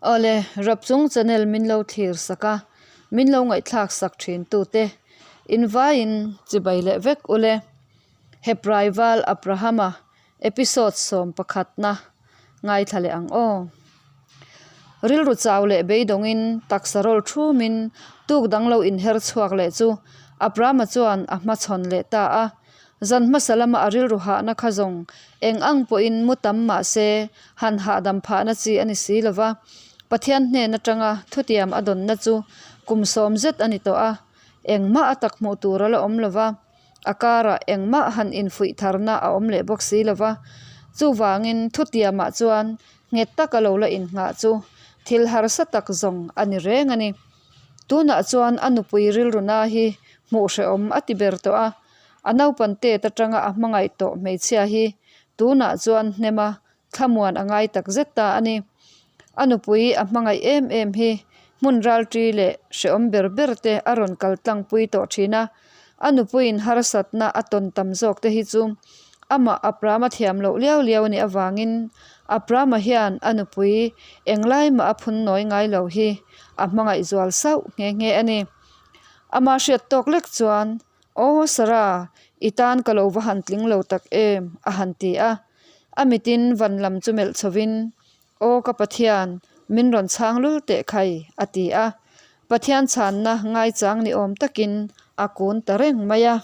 Awle, Rapchung channel min lo thlir sak a, min lo ngaihthlak sak thin tute invaiin chibai leh vek ule. Hebrai Val Abrahama episode 11 na ngaithla leh ang aw. Rilru chau leh beidawngin taksa rawl thumin tuk dang lo inher chhuak leh chu Abrahama chuan a hmachhawn leh ta a. Zan hmasa lama a rilru hahna kha zawng eng ang pawhin mu tam mah se han hahdam phahna chi a ni si lo va. Pathian hnen atanga thutiam a dawnna chu kum sawm zet a ni tawh a, engmah a tak hmuh tur a la awm lo va, a karah engmah han infuih tharna a awm leh bawk si lo va. Chuvangin thutiamah chuan nghet taka lo la innghah chu thil harsa tak zawng a ni reng a ni. Tunah chuan a nupui rilruna hi hmuh hrehawm a ti ber tawh a, a naupan tet atanga a hmangaih tawh hmeichhia hi tunah chuan hnema thlamuan a ngai tak zet ta a ni. A nupui a hmangaih em em hi hmun ralṭi leh hrehawm ber ber te a rawn kal tlangpui tawh ṭhin a, a nupuiin harsatna a tawn tam zawk te hi chu amah Aprama thiam loh liau liau a nih avangin Aprama hian a nupui englai mah a phun nawi ngai lo hi a hmangaih zual sauh nghe nghe a ni. Ama hriat tawk lek chuan, Aw Sarah, i tan ka lo va han tling lo tak em? a han ti a. A mitin van lam chu melh chhovin, Aw ka Pathian, min rawn chhang lul teh khai, a ti a. Pathian chhanna ngaichang ni awm takin a kun ta reng mai a.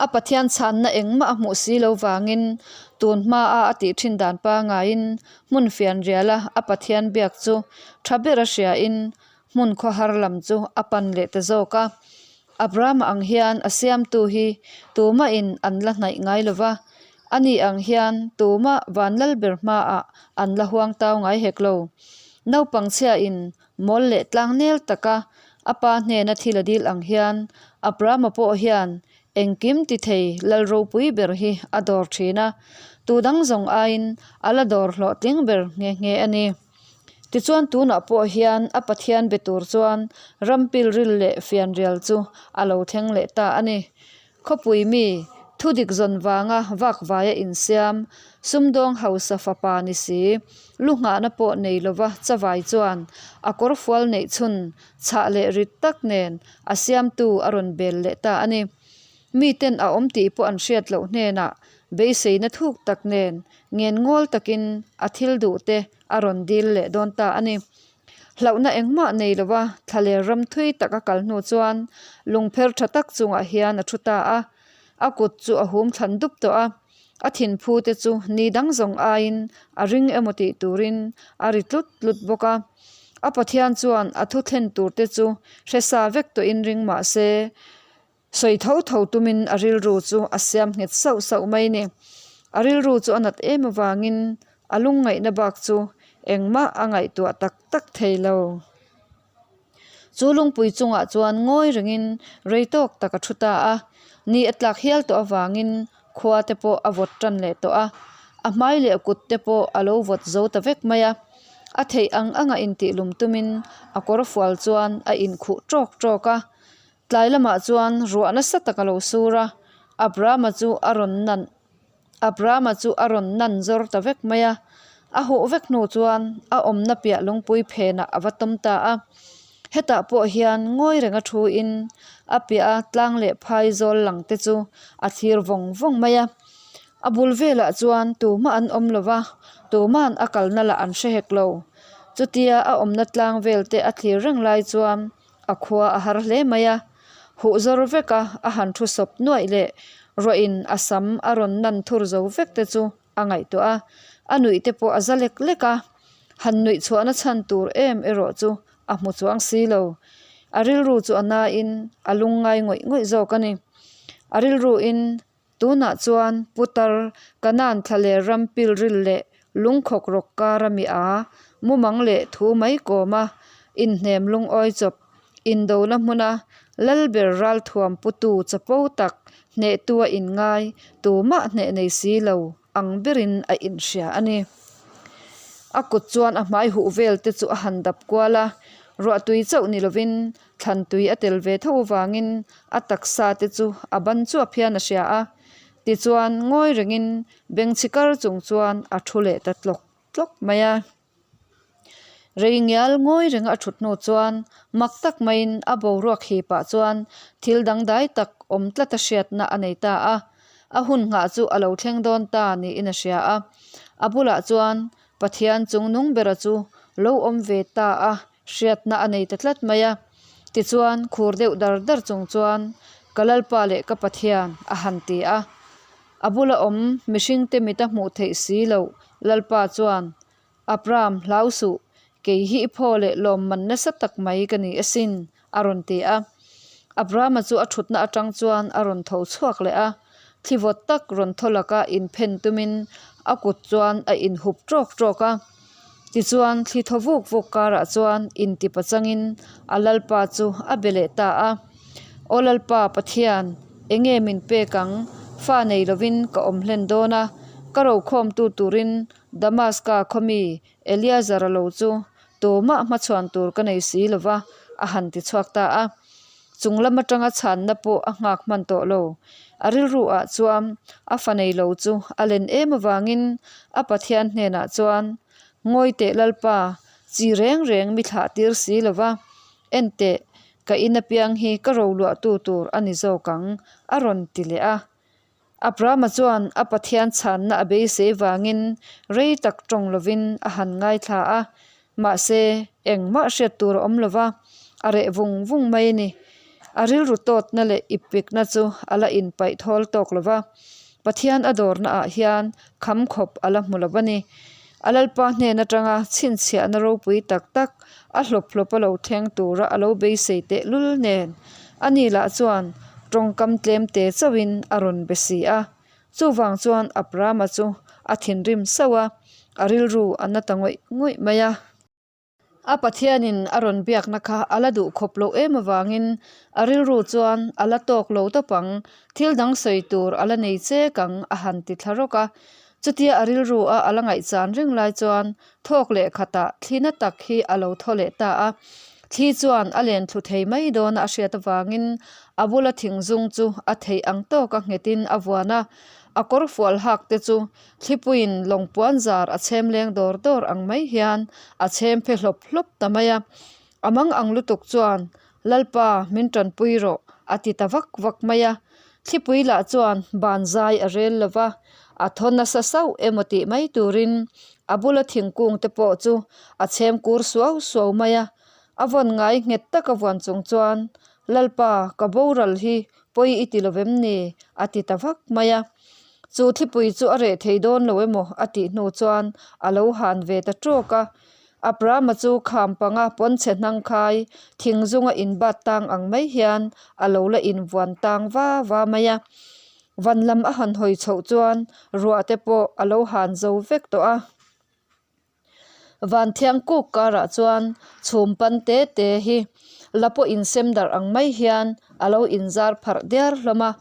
A Pathian chhanna engmah a hmuh si lo vangin tun hmaa a tih thin dan pangaiin hmun fian riala a Pathian biak chu tha ber a hriain hmun khawhar lam chu a pan leh ta zawk a. Abrahama ang hian a siamtu hi tumahin an la hnaih ngai lo va, ani ang hian tumah vanlal ber hmaah an la huang tau ngai hek lo. Naupang chhiain mawl leh tlang nel taka a pa hnena thil a dil ang hian Abrahama pawh hian engkim ti thei lal ropui ber hi a dawr thin a, tu dang zawng aiin a la dawr hlawhtling ber nghe nghe a ni. Tichuan tunah pawh hian a Pathian be tur chuan ram pilril leh fianrial chu a lo thleng leh ta a ni. Khawpui mi, thudik zawn vanga vakvaia insiam, sumdawng hausa fapa ni si, lu nghahna pawh nei lova chavai chuan a kawrfual neih chhun chhah leh rit tak nen a siamtu a rawn bel leh ta a ni. Miten a awm tih pawh an hriat loh hnenah beiseina thuk tak nen ngen ngawl takin a thil duh te a rawn dil leh dawn ta a ni. Hlauhna engmah nei lova thlaler ram thui tak a kal hnu chuan lungpher tha tak chungah hian a thu ta a, a kut chu a hum thlan dup tawh a, a thinphu te chu ni dang zawng aiin a ring emaw tih turin a ri tlut tlut bawk a. A Pathian chuan a thu thlen tur te chu hre sa vek tawhin ring mah se, Sawi tho tho tumin a rilru chu a siam nghet sauh sauh mai ni. A rilru chu a nat em avangin a lungngaihna bak chu engmah a ngaihtuah tak tak thei lo. Chu lungpui chungah chuan ngawi rengin rei tawk tak a thu ta a, ni a tlak hial tawh avangin khua te pawh a vawt tan leh tawh a, a hmai leh kut te pawh a lo vawt zo ta vek mai a. A theih ang anga intihlum tumin a kawr fual chuan a inkhuh tawk tawk a. Tlai lamah chuan ruah nasa tak a lo sur a, Abrahama chu a rawn nan Abrahama chu a rawn nan zawr ta vek mai a. A huh vek hnu chuan a awmna piah lungpui phenah a va tawm ta a. Hetah pawh hian ngawi renga thuin a piah a tlang leh phai zawl lang te chu a thlir vawng vawng mai a. A bul velah chuan tumah an awm lo va, tuma'n a kalna lah an hre hek lo. Chutia a awmna tlang vel te a thlir reng lai chuan A khua a har hle mai a, huh zawr vek a, a han thu sawp nuaih leh ruahin a sam a rawn nan thur zo vek te chu a ngaihtuah a, a nuih te pawh a za lek lek a, han nuih chhuahna chhan tur em erawh chu a hmu chuang si lo. A rilru chu a nain a lungngai ngawih ngawih zawk a ni. A rilruin Tunah chuan Putar, Kanan thlaler ram pilril leh lungkhawk rawk kara mi a, mumang leh thu mai kawma inhnem lungawi chawp, indona hmuna Lalber ralthuam putu chapo tak hnehtu a inngai tumah hneh nei si lo ang berin a inhria a ni. A kut chuan a hmai huh vel te chu a han dap kual a, ruahtui chauh ni lovin Thlan tui a tel ve tho avangin a taksa te chu a ban chuap hian a hria a, tichuan ngawi rengin bengchhi kar chung chuan a thu leh ta tlawk tlawk mai a. Rei ngial ngawi renga a thut hnu chuan mak tak maiin a boruak hipah chuan thil dangdai tak awm tlat a hriatna a nei ta a. A hun nghah chu a lo thleng dawn ta niin a hria a. A bulah chuan Pathian chung nung bera chu lo awm ve ta a hriatna a nei ta tlat mai a. Tichuan khur deuh dar dar chung chuan Ka Lalpa leh ka Pathian a han ti a. A bula awm mihringte mita hmuh theih si loh Lalpa chuan Abram, hlau suh, kei hi i phaw leh lawmman nasa tak mai ka ni asin, a rawn ti a. Abrama chu a thutna atang chuan a rawn tho chhuak leh a, thli vawt tak rawn thaw laka inphen tumin a kut chuan a inhup tawk tawk a. Tichuan, thli thaw vuk vuk karah chuan intipa changin a Lalpa chu a be leh ta a. Aw Lalpa Pathian, enge min pek ang? Fa nei lovin ka awm hlen dawn a, ka rokhawmtu turin Damaska khaw mi Eliazara lo chu tumah hmachhuan tur ka nei si lo va, a han ti chhuak ta a. Chung lam atanga chhanna pawh a nghak hman tawh lo. A rilru ah chuan a fa nei lo chu a len em avangin a Pathian hnenah chuan, Ngawi teh Lalpa, chi reng reng mi thlah tir si lo va, en teh, ka in apiang hi ka roluahtu tur a ni zawk ang, a rawn ti leh a. Abrahama chuan a Pathian chhanna a beisei vangin rei tak tawng lovin a han ngaithla a, mahse engmah hriat tur a awm lo va, a reh vung vung mai a ni. A rilru tawtna leh ippikna chu a la inpaih thawl tawk lo va, Pathian a dawrna ah hian kham khawp a la hmu lo a ni. A Lalpa hnen atanga chhinchhiahna ropui tak tak a hlawp hlawp a lo thleng tura a lo beisei tehlul nen ani lah chuan tawngkam tlem te chauhin a rawn be si a. Chuvang chuan Abrama chu a thinrim sauh a, a rilru a na ta ngawih ngawih mai a. A Pathianin a rawn biakna kha a la duh khawp loh em avangin a rilru chuan a la tawk lo tawp ang, thil dang sawi tur a la nei chek ang a han ti thla rawk a. Chutia a rilru a a la ngaihchan reng lai chuan thawk leh khatah thli na tak hi a lo thaw leh ta a. Thli chuan a len thlu thei mai dawn a a hriat avangin a bula thing zung chu a theih ang tawka nghetin a vuan a, a kawrfual hak te chu Thlipuiin lawng puan zar a chhem leng dawr dawr ang mai hian a chhem phe hlawp hlawp ta mai a. A mang ang lutuk chuan, Lalpa, min tanpui rawh, a ti ta vak vak mai a. Thlipui lah chuan ban zai a rel lo va, a thaw nasa sauh emaw tih mai turin a bula thingkung te pawh chu a chhem kur suau suau mai a. A vawn ngai nghet taka vuan chung chuan, Lalpa, ka boral hi pawi i ti lovem ni? a ti ta vak mai a. Chu thlipui chu a reh thei dawn lo emaw a tih hnu chuan a lo han ve ta tawk a. Abrahama chu kham panga pawnchhe hnang khai thing zunga inbat tang ang mai hian a lo la invuan tang va va mai a. Van lam a han hawi chhoh chuan ruah te pawh a lo han zo vek tawh a. Vanthiang kuk karah chuan chhum pan te te hi la pawh insem darh ang mai hian a lo inzar pharh diar hlawm a.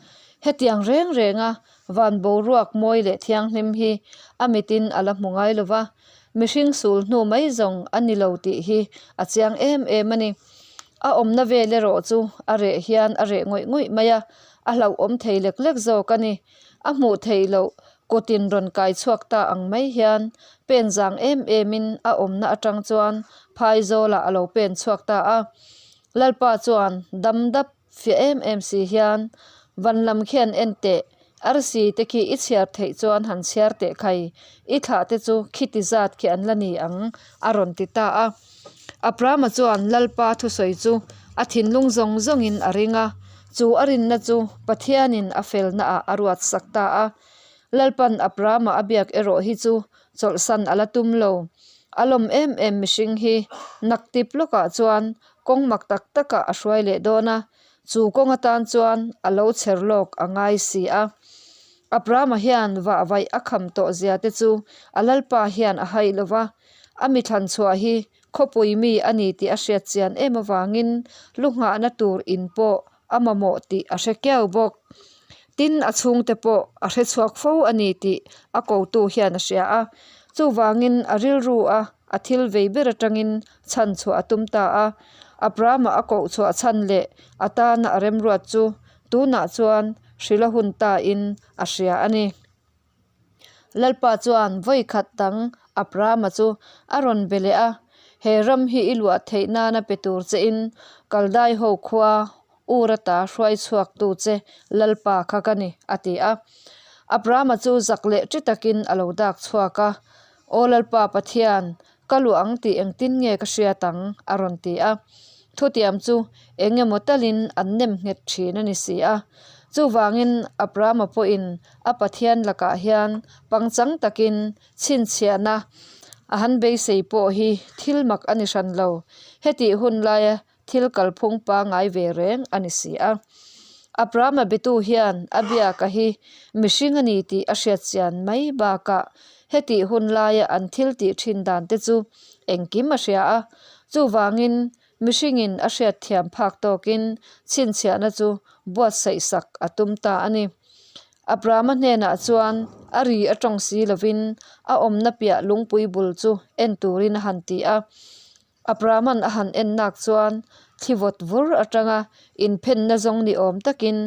Hetiang reng renga van boruak mawi leh thianghlim hi a mitin a la hmu ngai lo va, mihring sul hnu mai zawng a ni lo tih hi a chiang em em a ni. A awmna vel erawh chu a reh hian a reh ngawih ngawih mai a, a hlauhawm thei lek lek zawk a ni. A hmuh theih loh Kutin rawn kai chhuak ta ang mai hian pen zang em emin a awmna atang chuan phaizawlah a lo pen chhuak ta a. Lalpa chuan dam dap fiah em em si hian, Van lam khian en teh, arsi te khi i chhiar theih chuan han chhiar teh khai, i thlah te chu khiti zat khi an la ni ang, a rawn ti ta a. Abrahama chuan Lalpa thusawi chu a thinlung zawng zawngin a ring a, chu a rinna chu Pathianin a felnaah a ruat sak ta a. Lalpan Abrahama a biak erawh hi chu chawlhsan a la tum lo. A lawm em em mihring hi naktip lawkah chuan kawng mak tak takah a hruai leh dawn a, chu kawng atan chuan a lo chher lawk a ngai si a. Abrahama hian vahvaih a kham tawh zia te chu a Lalpa hian a haih lo va, A mi thlan chhuah hi khawpui mi a ni tih a hriat chian em avangin lu nghahna tur in pawh a mamawh tih a hre kiau bawk. Tin, a chhungte pawh a hre chhuak fo a ni tih a kotu hian a hria a. Chuvangin a rilru a a thil vei ber atangin chhan chhuah a tum ta a. Abrahama a koh chhuah chhan leh a tana a remruat chu tunah chuan hrila hun tain a hria a ni. Lalpa chuan vawi khat dang Abrahama chu a rawn be leh a. He ram hi i luah theih nana pe tur chein Kaldai ho khua Ur ata hruai chhuaktu che Lalpa kha ka ni, a ti a. Abrahama chu zak leh ṭi takin a lo dak chhuak a, Aw Lalpa Pathian, ka luah ang tih engtin nge ka hriat ang? a rawn ti a. Thutiam chu eng emaw talin an nem nghet ṭhin a ni si a. Chuvangin Abrahama pawhin a Pathian lakah hian pangchang takin chhinchhiahna a han beisei pawh hi thil mak a ni hran lo. Hetih hun laia thil kalphung pangngai ve reng a ni si a. Abrahama bitu hian a biaka hi mihring a ni tih a hriat chian mai bakah hetih hun laia an thil tih thin dan te chu engkim a hria a, chuvangin mihringin a hriat thiam phak tawkin chhinchhiahna chu buatsaih sak a tum ta a ni. Abrahama hnenah chuan a ri a tawng si lovin a awmna piah lungpui bul chu en turin a han ti a. Abrahama'n a han en nak chuan thli vawt vur atanga inphenna zawng ni awm takin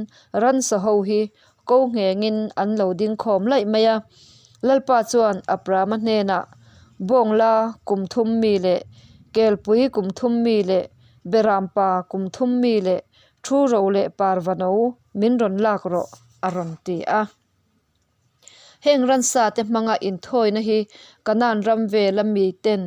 ransa ho hi ko nghengin an lo ding khawm laih mai a. Lalpa chuan Abrahama hnenah, Bawngla kum thum mi leh Kelpui kum thum mi leh Berampa kum thum mi leh Thu ro leh Parvano min rawn lak rawh, a rawn ti a. Heng ransa te hmanga inthawina hi Kanaan ram vela miten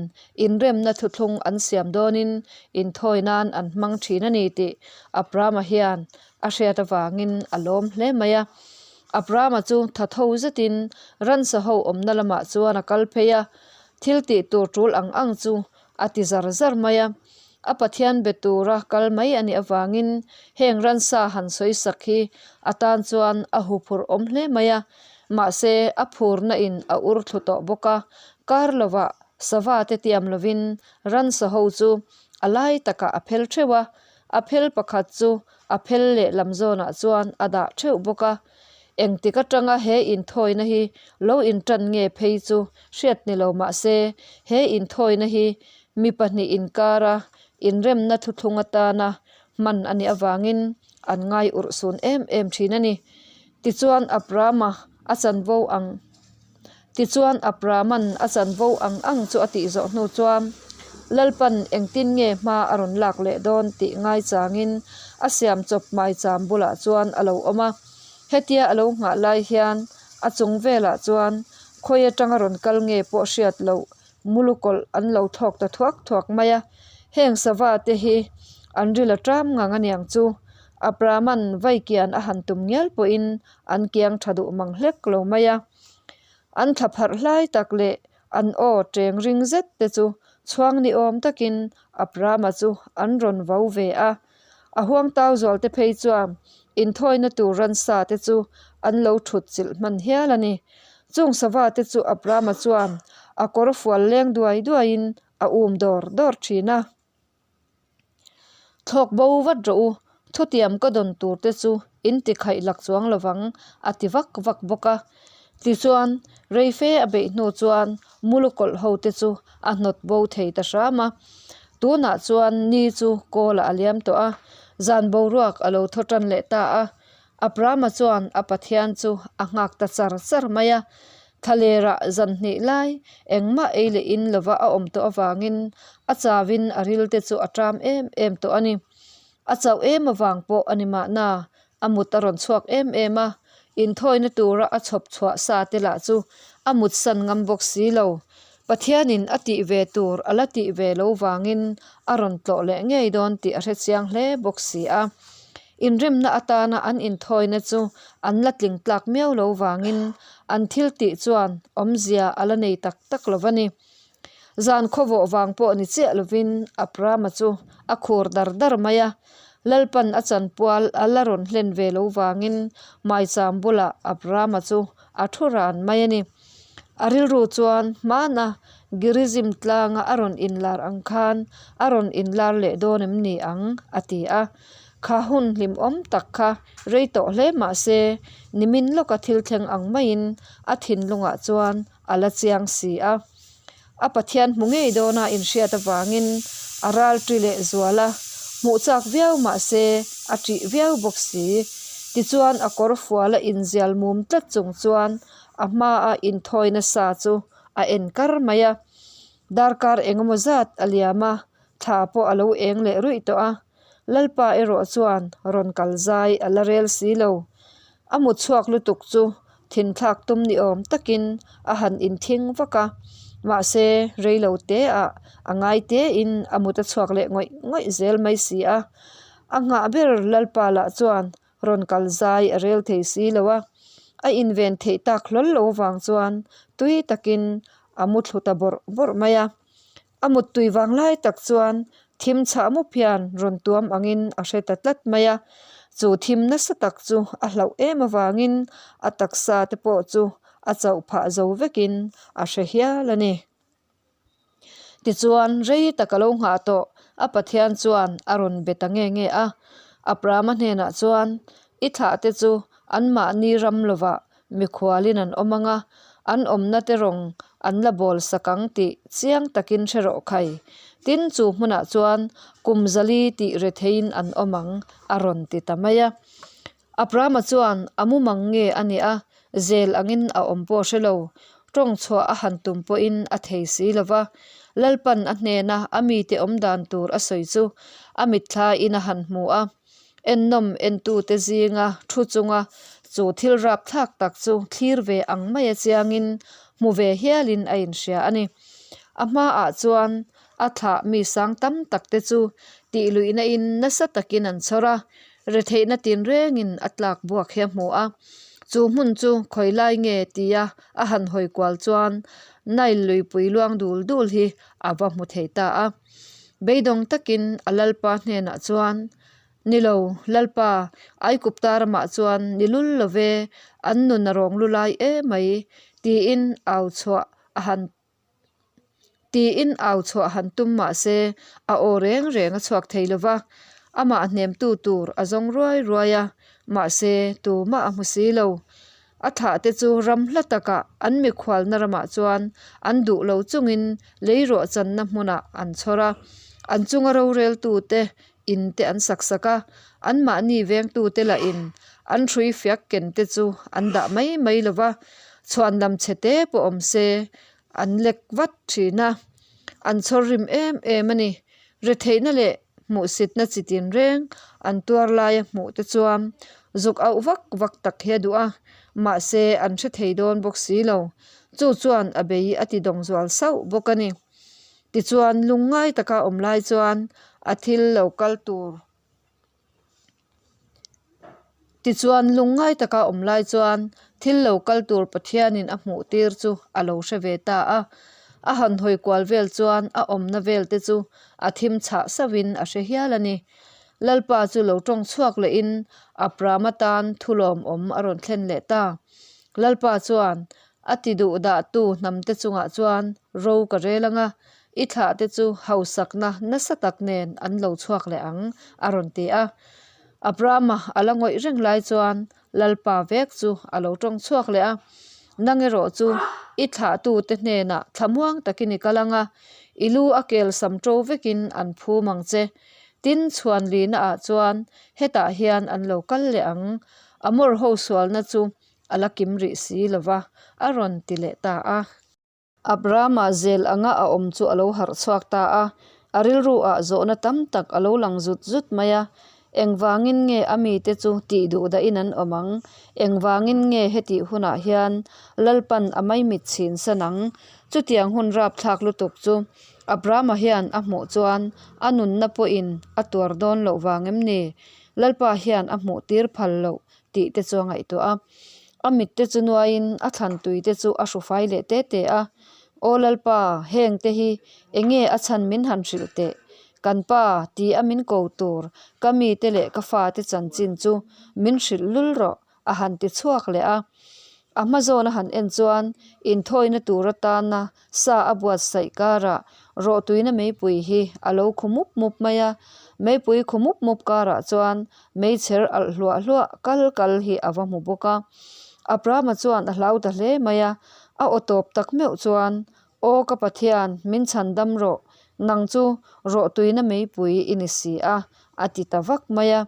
inremna thuthlung an siam dawnin inthawi nan an hmang thin a ni tih Abrahama hian a hriat avangin a lawm hle mai a. Abrahama chu thatho zetin ransa ho awmna lamah chuan a kal phei a, thil tih tur tul ang ang chu a ti zar zar mai a. A Pathian be tura kal mai a nih avangin heng ransa han sawi sak hi a tan chuan a huphurh awm hle mai a, mahse a phurna in a ur thlu tawh bawk a, kar lovah sava te tiam lovin ransa ho chu a lai takah a phel theuh a, a phel pakhat chu a phel lehlam zawnah chuan a dah theuh bawk a. Engtik atanga he inthawina hi lo intan nge phei chu hriat ni lo mahse he inthawina hi Mi pahnih inkara inremna thuthlung atana hman a nih avangin an ngai urh sun em em thin a ni. Tichuan Abrahama a chanvo ang Tichuan Abrahama'n a chanvo ang ang chu a tih zawh hnu chuan Lalpan engtin nge hma a rawn lak leh dawn tih ngaichangin a siam chawp hmaicham bulah chuan a lo awm a. Hetia a lo nghah lai hian a chung velah chuan khawi atanga rawn kal nge pawh hriat loh Mulukawlh an lo thawk ta thuak thuak mai a, heng sava te hi an ril a ṭam ngang aniang chu. Abrahama'n vai kian a han tum ngial pawhin an kiang ṭha duh mang hlek lo mai a. An thla pharh hlai tak leh an aw ṭeng ring zet te chu chhuang ni awm takin Abrahama chu an rawn vo ve a. A huangtau zual te phei chuan inthawina tur ransa te chu an lo thut chilh hman hial a ni. Chung sava te chu Abrahama chuan a kawr fual leng duai duaiin a um dawr dawr thin a. Thlawk bo vat rawh u, thutiam ka dawn tur te chu in ti khaih lak chuang lovang a ti vak vak bawk a. Tichuan, rei fe a beih hnu chuan Mulukawlh ho te chu a hnawt bo thei ta hram a. Tunah chuan ni chu kawlah a liam tawh a, zan boruak a lo thaw tan leh ta a. Abrahama chuan a Pathian chu a nghak ta char char mai a. Thlalerah zan hnih lai engmah ei leh in lova a awm tawh avangin a chauin a ril te chu a ṭam em em tawh a ni. A chauh em avang pawh a ni mahna, a mut a rawn chhuak em em a, inthawina tura a chhawp chhuah sa te lah chu a mut san ngam bawk si lo. Pathianin a tih ve tur a la tih ve lo vangin a rawn tlawh leh ngei dawn tih a hre chiang hle bawk si a. Inremna atana an inthawina chu an la tling tlak miau lo vangin an thil tih chuan awmzia a la nei tak tak lo va ni. Zan khawvawh vang pawh ni chiah lovin Abrahama chu a khur dar dar mai a. Lalpan a chanpual a la rawn hlen ve lo vangin maicham bulah Abrahama chu a thu ran mai a ni. A rilru chuan hmana Gerizim tlanga a rawn inlar ang khan a rawn inlar leh dawn em ni ang? a ti a. Kha hun hlimawm tak kha rei tawh hle mah se nimin lawka thil thleng ang maiin a thinlungah chuan a la chiang si a. A Pathian hmu ngei dawna inhriat avangin a ral ṭi leh zual a, hmuh chak viau mah se a ṭih viau bawk si. Tichuan a kawr fuala inzial mum tlat chung chuan a hmaa inthawi nasa chu a en kar mai a. Darkar engemaw zat a liam a, thla pawh a lo eng leh ruih tawh a. Lalpa erawh chuan rawn kal zai a la rel si lo. A mut chhuak lutuk chu thinthlak tum ni awm takin a han inthing vak a, mahse rei lo te ah a ngai tein a mut a chhuak leh ngawih ngawih zel mai si a. A nghah ber Lalpa lah chuan rawn kal zai a rel thei si lo a, a inven theih tak hlawl lo vang chuan tui takin a mu thlu ta bawrh bawrh mai a. A muttui vang lai tak chuan thim chhah mup hian rawn tuam angin a hre ta tlat mai a, chu thim nasa tak chu a hlauh em avangin a taksa te pawh chu a chauh phah zo vekin a hre hial a ni. Tichuan rei tak a lo nghah tawh a Pathian chuan a rawn be ta nge nge a, Abrahama hnenah chuan i thlah te chu anmahni ram lovah Mikhualin an awm ang a, an awmna te rawng an la bawl sak ang tih chiang takin hre rawh khai. Tin, chu hmunah chuan kum zali tih retheiin an awm ang, a rawn ti ta mai a. Abrahama chuan a mumang nge a nih a, zel angin a awm pawh hre lo. Tawng chhuah a han tum pawhin a thei si lo va. Lalpan a hnena a mite awm dan tur a sawi chu a mitthlaiin a han hmu a. Ennawm entute zinga thu chunga chu thil rapthlak tak chu thlir ve ang maia chiangin hmu ve hialin a inhria a ni. A hmaah chuan a thlah mi sang tam takte chu tihluihna in nasa takin an chhawr a, retheihna tinrengin a tlak buak hi a hmu a. Chu hmun chu khawi lai nge tia a han hawi kual chuan Nile luipui luang dul dul hi a va hmu thei ta a. Beidawng takin a Lalpa hnenah chuan, Ni lo, Lalpa, Aikupta ramah chuan ni lul lo ve, an nun a rawng lu lai emai, tiin au chhuah a han tiin au chhuah han tum mah se a aw reng reng a chhuak thei lo va, amah hnemtu tur a zawng ruai ruai a, mahse tumah a hmu si lo. A thlah te chu ram hla takah an mikhualna ramah chuan an duh lo chungin lei ruahchanna hmunah an chhawr a, an chunga roreltute in te an sak sak a, anmahni vengtute lahin an hrui fiak ken te chu an dah mai mai lo va, chhuanlam chhe te pawh awm se an lek vat thin a, an chhawr rim em em a ni. Retheihna leh hmuhsitna chi tinreng an tuar laia hmuh te chuan zuk auh vak vak tak hi a duh a, mahse an hre thei dawn bawk si lo. Chu chuan a bei a ti dawng zual sauh bawk a ni. Tichuan lungngai taka awm lai chuan a thil lo kal tur. Tichuan, lungngai taka awm lai chuan thil lo kal tur Pathianin a hmuh tir chu a lo hre ve ta a. A han hawi kual vel chuan a awmna vel te chu a thim chhah sauhin a hre hial a ni. Lalpa chu lo tawng chhuak lehin Abrahama tan thu lawmawm a rawn thlen leh ta. Lalpa chuan a ti duh dahtu hnamte chungah chuan ro ka rel ang a, I thlah te chu hausakna nasa tak nen an lo chhuak leh ang, a rawn ti a. Abrahama a la ngawih reng lai chuan Lalpa vek chu a lo tawng chhuak leh a, Nang erawh chu i thlahtute hnenah thlamuang takin i kal ang a, i lu a kel sam ṭo vekin an phum ang che. Tin, chhuan lina ah chuan hetah hian an lo kal leh ang. Amor ho sualna chu a la kim rih si lo va, a rawn ti leh ta a. Abrahama zel anga a awm chu a lo harh chhuak ta a, a rilru ah zawhna tam tak a lo lang zut zut mai a. Engvangin nge a mite chu tih duh dahin an awm ang? Engvangin nge hetih hunah hian Lalpan a maimit chhin san ang? Chutiang hun rapthlak lutuk chu Abrahama hian a hmuh chuan a nunna pawhin a tuar dawn loh vang em ni? Lalpa hian a hmuh tir phal loh tih te chu a ngaihtuah a. A mit te chu nuaiin a thlan tui te chu a hru fai leh te te a. Aw Lalpa, heng te hi enge a chhan min han hrilh teh? Kan pa ti a min ko tur ka mi te leh ka fa te chanchin chu min hrilh lul rawh a han ti chhuak leh a. A hma zawn a han en chuan inthawina tur atana Sa a buatsaih karah rawhtuina meipui hi a lo khu mup mup mai a, meipui khu mup mup karah chuan meichher alh hluah hluah kal kal hi a va hmu bawk a. Abrahama chuan a hlau ta hle mai a, a aw tawp tak meuh chuan, Aw ka Pathian, min chhan dam rawh, nang chu rawhtuina meipui i ni si a, a ti ta vak mai a.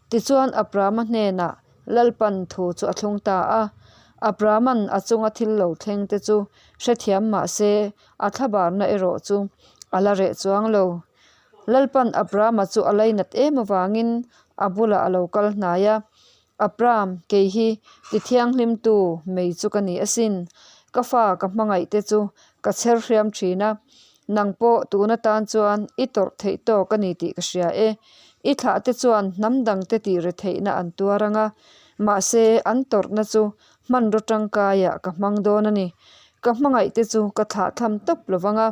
Tichuan Abrahama hnenah Lalpan thu chu a thlung ta a. Abrahama'n a chunga thil lo thleng te chu hrethiam mah se, a thlabarna erawh chu a la reh chuang lo. Lalpa'n Abrahama chu a lainat em avangin a bulah a lo kal hnai a, Abraham, kei hi tithianghlimtu mei chu ka ni asin. Ka fa ka hmangaih te chu ka chher hriam thin a, nang pawh tun atan chuan i tawrh theih tawk a ni tih ka hria e. I thlah te chuan hnam dangte tih re theihna an tuar ang a, mahse an tawrhna chu hmanraw tangkaiah ka hmang dawn a ni. Ka hmangaih te chu ka thlah tham tawp lo vang a,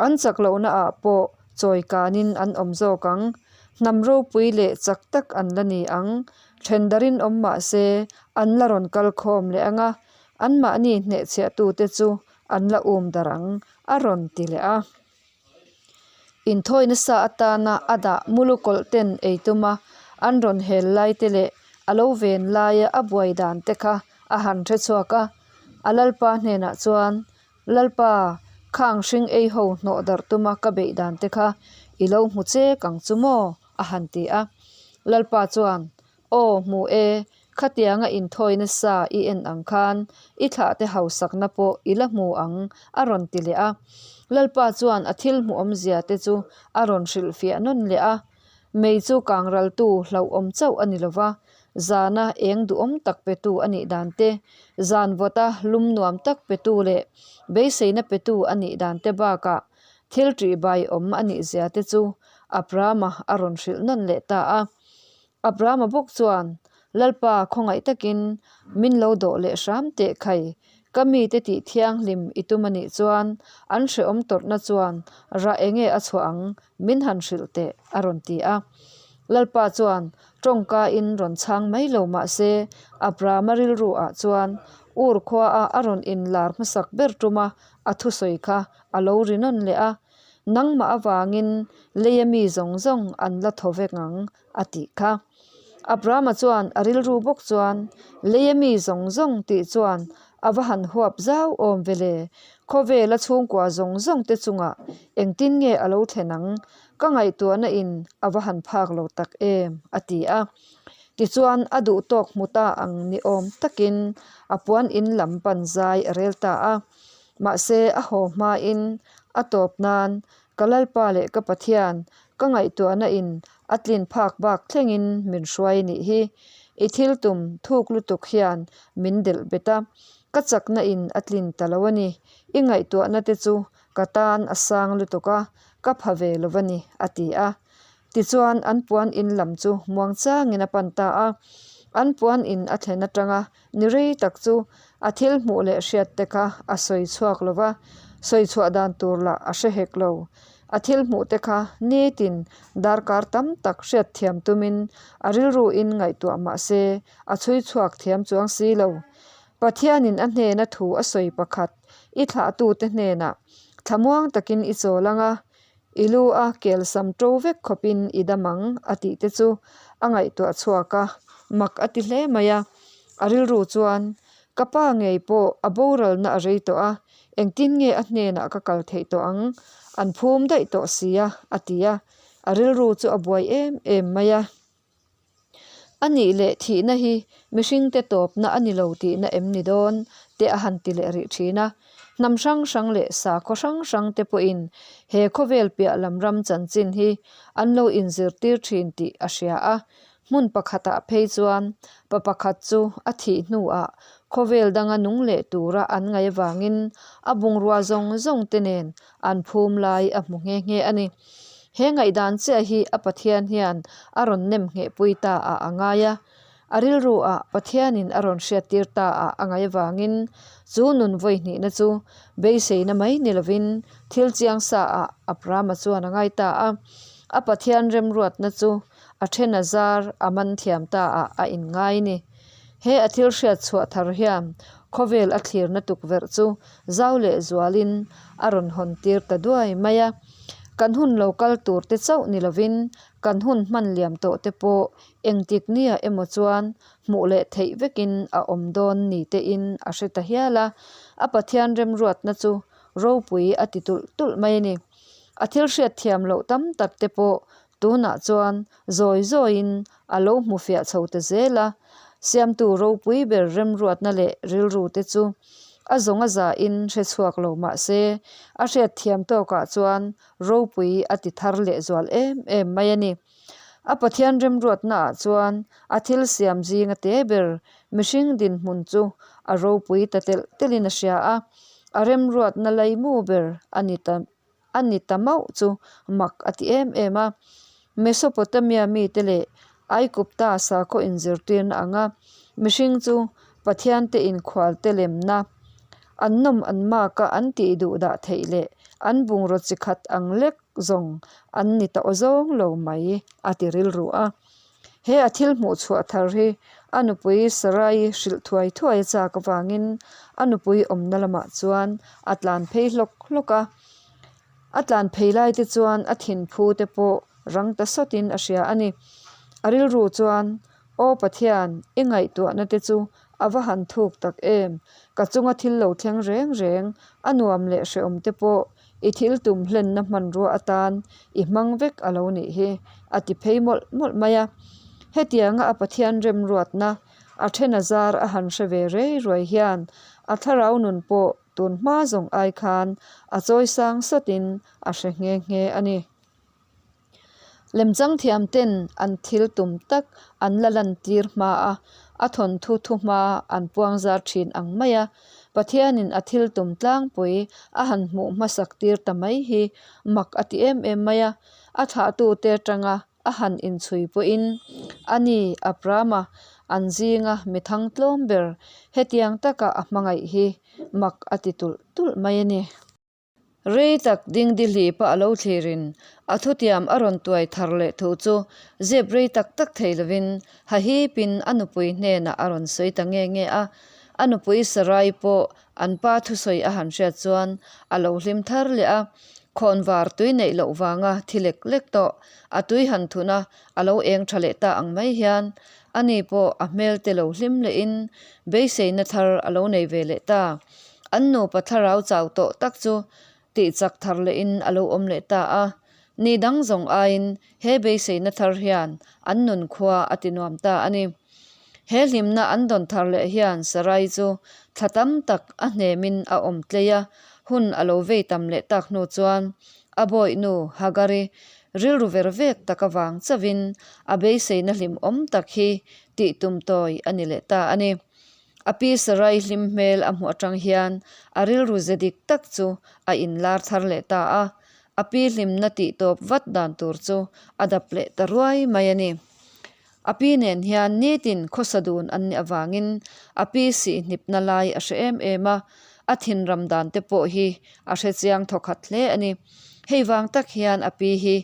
an chak lohna ah pawh chawi kanin an awm zawk ang. Hnam ropui leh chak tak an la ni ang. Then darin awm mah se an la rawn kal khawm leh ang a, anmahni hnehchhiahtute chu an la um dar ang, a rawn ti leh a. Inthawi nasa atana a dah mulu kawlh ten ei tuma an rawn hel lai te leh a lo ven laia a buai dan te kha a han hre chhuak a. A lalpa hnenah chuan, Lalpa, khang hring ei ho hnawh darh tuma ka beih dan te kha i lo hmu chek ang chu maw? a han ti a. Lalpa chuan, Aw, hmu e, khatianga inthawi nasa i en ang khan i thlahte hausakna pawh i la hmu ang, a rawn ti leh a. Lalpa chuan a thil hmuhawmzia te chu a rawn hrilhfiah nawn leh a. Mei chu kangraltu hlauhawm chauh a ni lo va, zana eng duhawm tak petu a nih dan te, zan vawta lum nuam tak petu leh beiseina petu a nih dan te bakah thil ṭihbai awm a nih zia te chu Abrahama a rawn hrilh nawn leh ta a. Abrahama bawk chuan, Lalpa, khawngaih takin min lo dawh leh hram teh khai. Ka mite tih thianghlim i tum a nih chuan an hrehawm tawrhna chuan rah enge a chhuah ang min han hrilh teh, a rawn ti a. Lalpa chuan tawngkain rawn chhang mai lo mah se, Abrahama rilru ah chuan Ur khuaa a rawn inlar hmasak ber tuma a thusawi kha a lo ri nawn leh a. Nangmah avangin leia mi zawng zawng an la thaw vek ang, a tih kha. Abrahama chuan a rilru bawk chuan, Leia mi zawng zawng tih chuan a va han huap zau awm ve le, khawvela chhungkua zawng zawng te chungah engtin nge a lo thlen ang, ka ngaihtuahna in a va han phak lo tak em, a ti a. Tichuan a duh tawk hmu ta ang ni awm takin a puan in lam pan zai a rel ta a. Mahse a haw hmain a tawp nan ka Lalpa leh ka Pathian ka ngaihtuahna in a tlin phak bak thlengin min hruai nih hi. I thil tum thuk lutuk hian min delh bet a, ka chakna in a tlin ta lo a ni. I ngaihtuahna te chu ka tan a sang lutuk a, ka pha ve lo a ni, a ti a. Tichuan an puan in lam chu muang changin a pan ta a. An puan in a thlen atanga ni rei tak chu a thil hmuh leh hriat te kha a sawi chhuak lo va, sawi chhuah dan tur lah a hre hek lo. A thil hmuh te kha nitin darkar tam tak hriat thiam tumin a rilruin ngaihtuah mah se a chhui chhuak thiam chuang si lo. Pathianin a hnena thu a sawi pakhat i thlahtute hnenah thlamuang takin i chawl ang a, I lu a kel sam to vek khawpin i dam ang a tih te chu a ngaihtuah chhuak a, mak a ti hle mai a. A rilru chuan, Ka pa ngei pawh a boralna a rei tawh a, engtin nge a hnenah ka kal theih tawh ang? An phum daih tawh si a, a ti a. A rilru chu a buai em em mai a. A nih leh thihna hi mihringte tawpna a ni lo tihna em ni dawn? te a han ti leh rih thin a. Hnam hrang hrang leh sakhaw hrang hrang te pawhin he khawvel piah lam ram chanchin hi an lo inzirtir thin tih a hria a. Hmun pakhatah phei chuan pa pakhat chu a thih hnuah khawvel danga nung leh tura an ngaih avangin a bungrua zawng zawng te nen an phum lai a hmu nghe nghe a ni. He ngaihdan chiah hi a Pathian hian a rawn nem nghehpui ta ah a ngai a. A rilru ah Pathianin a rawn hriattir ta ah a ngaih avangin chu nun vawi hnihna chu beiseina mai ni lovin thil chiang sa ah Abrahama chuan a ngai ta a. A Pathian remruatna chu a then a zar a man thiam ta ah a inngai ni. He a thil hriat chhuah thar hian khawvel a thlirna tukverh chu zau leh zualin a rawn hawn tir ta duai mai a. Kan hun lo kal tur te chauh ni lovin kan hun hman liam tawh te pawh engtik nia emaw chuan hmuh leh theih vekin a awm dawn ni tein a hre ta hial a. A Pathian remruatna chu ropui a ti tulh tulh mai a ni. A thil hriat thiam loh tam tak te pawh tunah chuan zawi zawiin a lo hmu fiah chho ta zel a. Siamtu ropui ber remruatna leh rilru te chu a zawng a zahin hre chhuak lo mah se, a hriatthiam tawkah chuan ropui a ti thar lehzual em em mai a ni. A Pathian remruatnaah chuan a thil siam zinga te ber mihring dinhmun chu a ropui ta telh telhin a hria a, a remruatna laimu ber a ni ta a ni ta mauh chu mak a ti em em a. Mesopotamia mite leh Aigupta sakhaw inzirtirna anga mihring chu Pathiante inkhualte lemna, an nawm an maka an tih duh dah theih leh an bungraw chi khat ang lek zawng an ni ta aw zawng lo mai a ti rilru a. He a thil hmuh chhuah thar hi a nupui Sarai hrilh thuai thuai a chak avangin a nupui awmna lamah chuan a tlan phei hlawk hlawk a. A tlan phei lai te chuan a thinphu te pawh rang ta sawtin a hria a ni. A rilru chuan, Aw Pathian, i ngaihtuahna te chu a va han thuk tak em! Ka chunga thil lo thleng reng reng, a nuam leh hrehawm te pawh I thil tum hlenna hmanrua atan i hmang vek a lo nih hi, a ti phei mawlh mawlh mai a. Hetianga a Pathian remruatna a then a zar a han hre ve rei ruai hian a thlarau nun pawh tun hma zawng ai khan a chawi sang sawtin a hre nghe nghe a ni. Lemchang thiam ten an thil tum tak an la lantir hma a, a thawnthu thu hma an puang zar thin ang mai a. Pathianin a thil tum tlangpui a han hmuh hmasak tir ta mai hi mak a ti em em mai a. A thlahtute atanga a han inchhui pawhin a ni Abrahama an zinga mi thang tlawm ber hetiang taka a hmangaih hi mak a ti tulh tulh mai a ni. Rei tak dingdi hlipa a lo thlirin a thutiam a rawn tuai thar leh thu chu zep rei tak tak thei lovin hahipin a nupui hnenah a rawn sawi ta nge nge a. A nupui Sarai pawh an pa thusawi a han hriat chuan a lo hlim thar leh a, khawnvar tui neih loh vanga thi lek lek tawh a tui han thun a, a lo eng tha leh ta ang mai hian ani pawh a hmel te lo hlim lehin beiseina thar a lo nei ve leh ta. An nupa thlarau chau tawh tak chu tih chak thar lehin a lo awm leh ta a. Ni dang zawng aiin he beiseina thar hian an nun khua a ti nuam ta a ni. He hlimna an dawn thar leh hian Sarai chu thla tam tak a hnemin a awm tlei a, hun a lo vei tam leh tak hnu chuan a bawihnu Hagari rilru ver vek tak avang chauhin a beiseina hlimawm tak hi tih tum tawi a ni leh ta a ni. A pi Sarai hlim hmel a hmuh atang hian a rilru ze dik tak chu a inlar thar leh ta a, a pi hlimna tih tawp vat dan tur chu a dap leh ta ruai mai a ni. A pi nen hian nitin khawsa dun an nih avangin a pi sihhnipna lai a hre em em a, a thinram dan te pawh hi a hre chiang thawkhat hle a ni. Hei vang tak hian a pi hi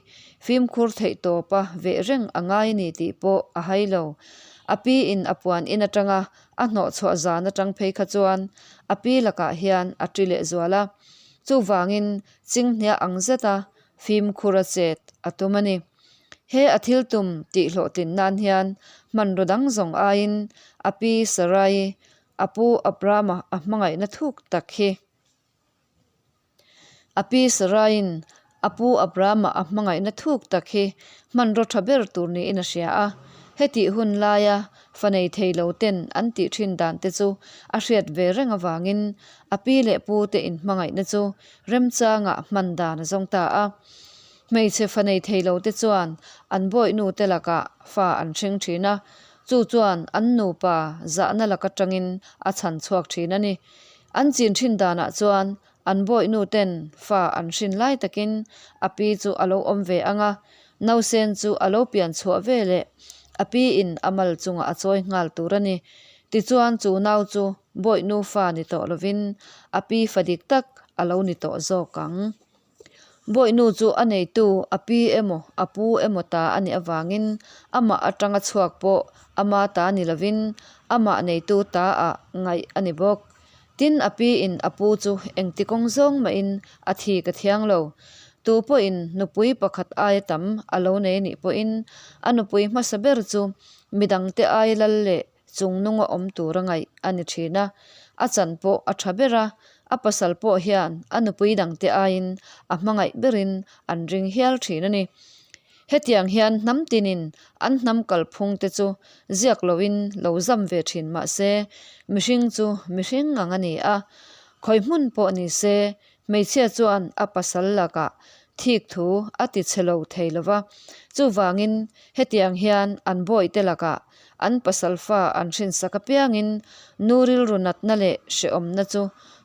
fimkhur theih tawpa veh reng a ngai a ni tih pawh a hai lo. A pi in a puan in atanga a hnawhchhuah zan atang phei kha chuan a pi lakah hian a ṭi leh zual a. Chuvangin chinghnia ang zeta fimkhur a chet a tum a ni. He a thil tum tih hlawhtlin nan hian hmanraw dang zawng aiin a pi Sarai, a pu Abrama a hmangaihna thuk tak hi A pi Saraiin a pu Abrahama a hmangaihna thuk tak hi hmanraw tha ber tur niin a hria a. Hetih hun laia fa nei thei lo ten an tih thin dan te chu a hriat ve reng avangin a pi leh pu te inhmangaihna chu remchangah hman dan a zawng ta a. Hmeichhe fa nei thei lo te chuan an bawihnu te lakah fa an hring thin a, chu chuan an nupa zahna lak atangin a chhan chhuak thin a ni. An chin thin danah chuan an bawihnu ten fa an hrin lai takin a pi chu a lo awm ve ang a, nausen chu a lo pian chhuah ve leh a pi in a mal chungah a chawi nghal tur a ni. Tichuan chu nau chu bawihnu fa ni tawh lovin a pi fa dik tak a lo ni tawh zawk ang. Bawihnu chu a neitu a pi emaw a pu emaw ta a nih avangin amah atanga chhuak pawh ama ta ni lovin amah neitu ta ah ngaih a ni bawk. Tin a pi in a pu chu engti kawng zawng mahin a thi ka thiang lo. Tu pawhin nupui pakhat aia tam a lo nei anih pawhin a nupui hmasa ber chu midangte ai lal leh chung nunga awm tura ngaih a ni thin a, a chan pawh a tha ber a, a pasal pawh hian a nupui dangte aiin a hmangaih berin an ring hial thin a ni. Hetiang hian hnam tinin an hnam kalphung te chu ziak loin lo zam ve thin mah se, mihring chu mihring ang a ni a. Khawi hmun pawh ni se, hmeichhia chuan a pasal lakah thik thu a ti chhe lo thei lo va. Chuvangin hetiang hian an bawihte lakah an pasal fa an hrinsak apiangin nu rilru natna leh hrehawmna chu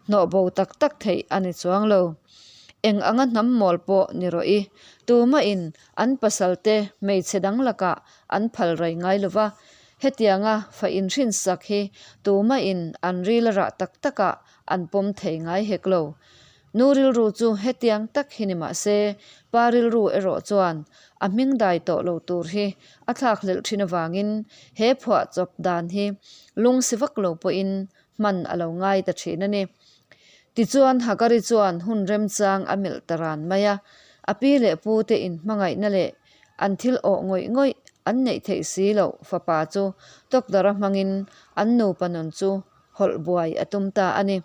hnawh bo tak tak theih a ni chuang lo. Eng anga hnam mawl pawh ni rawh i, tumahin an pasalte hmeichhe dang lakah an phal rai ngai lo va, hetianga fa inhrinsak hi tumahin an ril a rah tak takah an pawm thei ngai hek lo. Nu rilru chu hetiang tak hi ni mah se, pa rilru erawh chuan a hming dai tawh lo tur hi a thlak hlelh thin avangin he phuahchawp dan hi lungsi vak lo pawhin hman a lo ngai ta thin a ni. Tichuan Hagari chuan hun remchang a melh ta ran mai a, a pi leh pu te inhmangaihna leh an thil awh ngawih ngawih an neih theih si loh fapa chu tawkdara hmangin an nupa nun chu hawlh buai a tum ta a ni.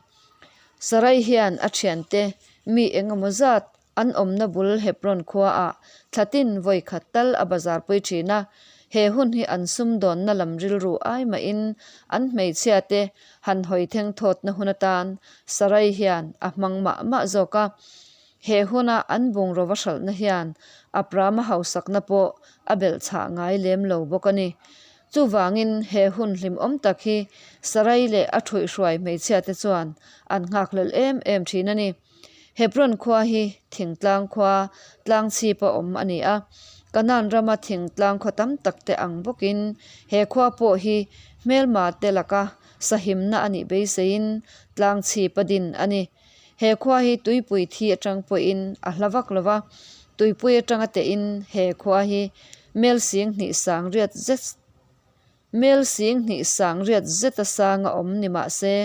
Sarai hian a thiante mi engemaw zat An awmna bul Hebron khuaah thlatin vawi khat tal a bazar pui thin a, he hun hi an sumdawnna lam rilru ai mahin an hmeichhiate han hawi theng thawtna hun atan Sarai hian a hmang mah mah zawk a. He huna an bungraw va hralhna hian Abrahama hausakna pawh a belhchhah ngai lem lo bawk a ni. Chuvangin he hun hlimawm tak hi Sarai leh a thuihhruai hmeichhiate chuan an nghakhlelh em em thin a ni. Hebron khua hi thingtlang khua tlang chhipa awm a ni a, Kanaan rama thingtlang khaw tam tak te ang bawkin he khua pawh hi hmelma te laka sahimna a nih beiseiin tlang chhipa din a ni. He khua hi tuipui thi atang pawhin a hla vak lo va, tuipui atanga tehin he khua hi mel sing hnih sang riat zet Mel sing hnih sang riat zeta sang a awm ni mah se,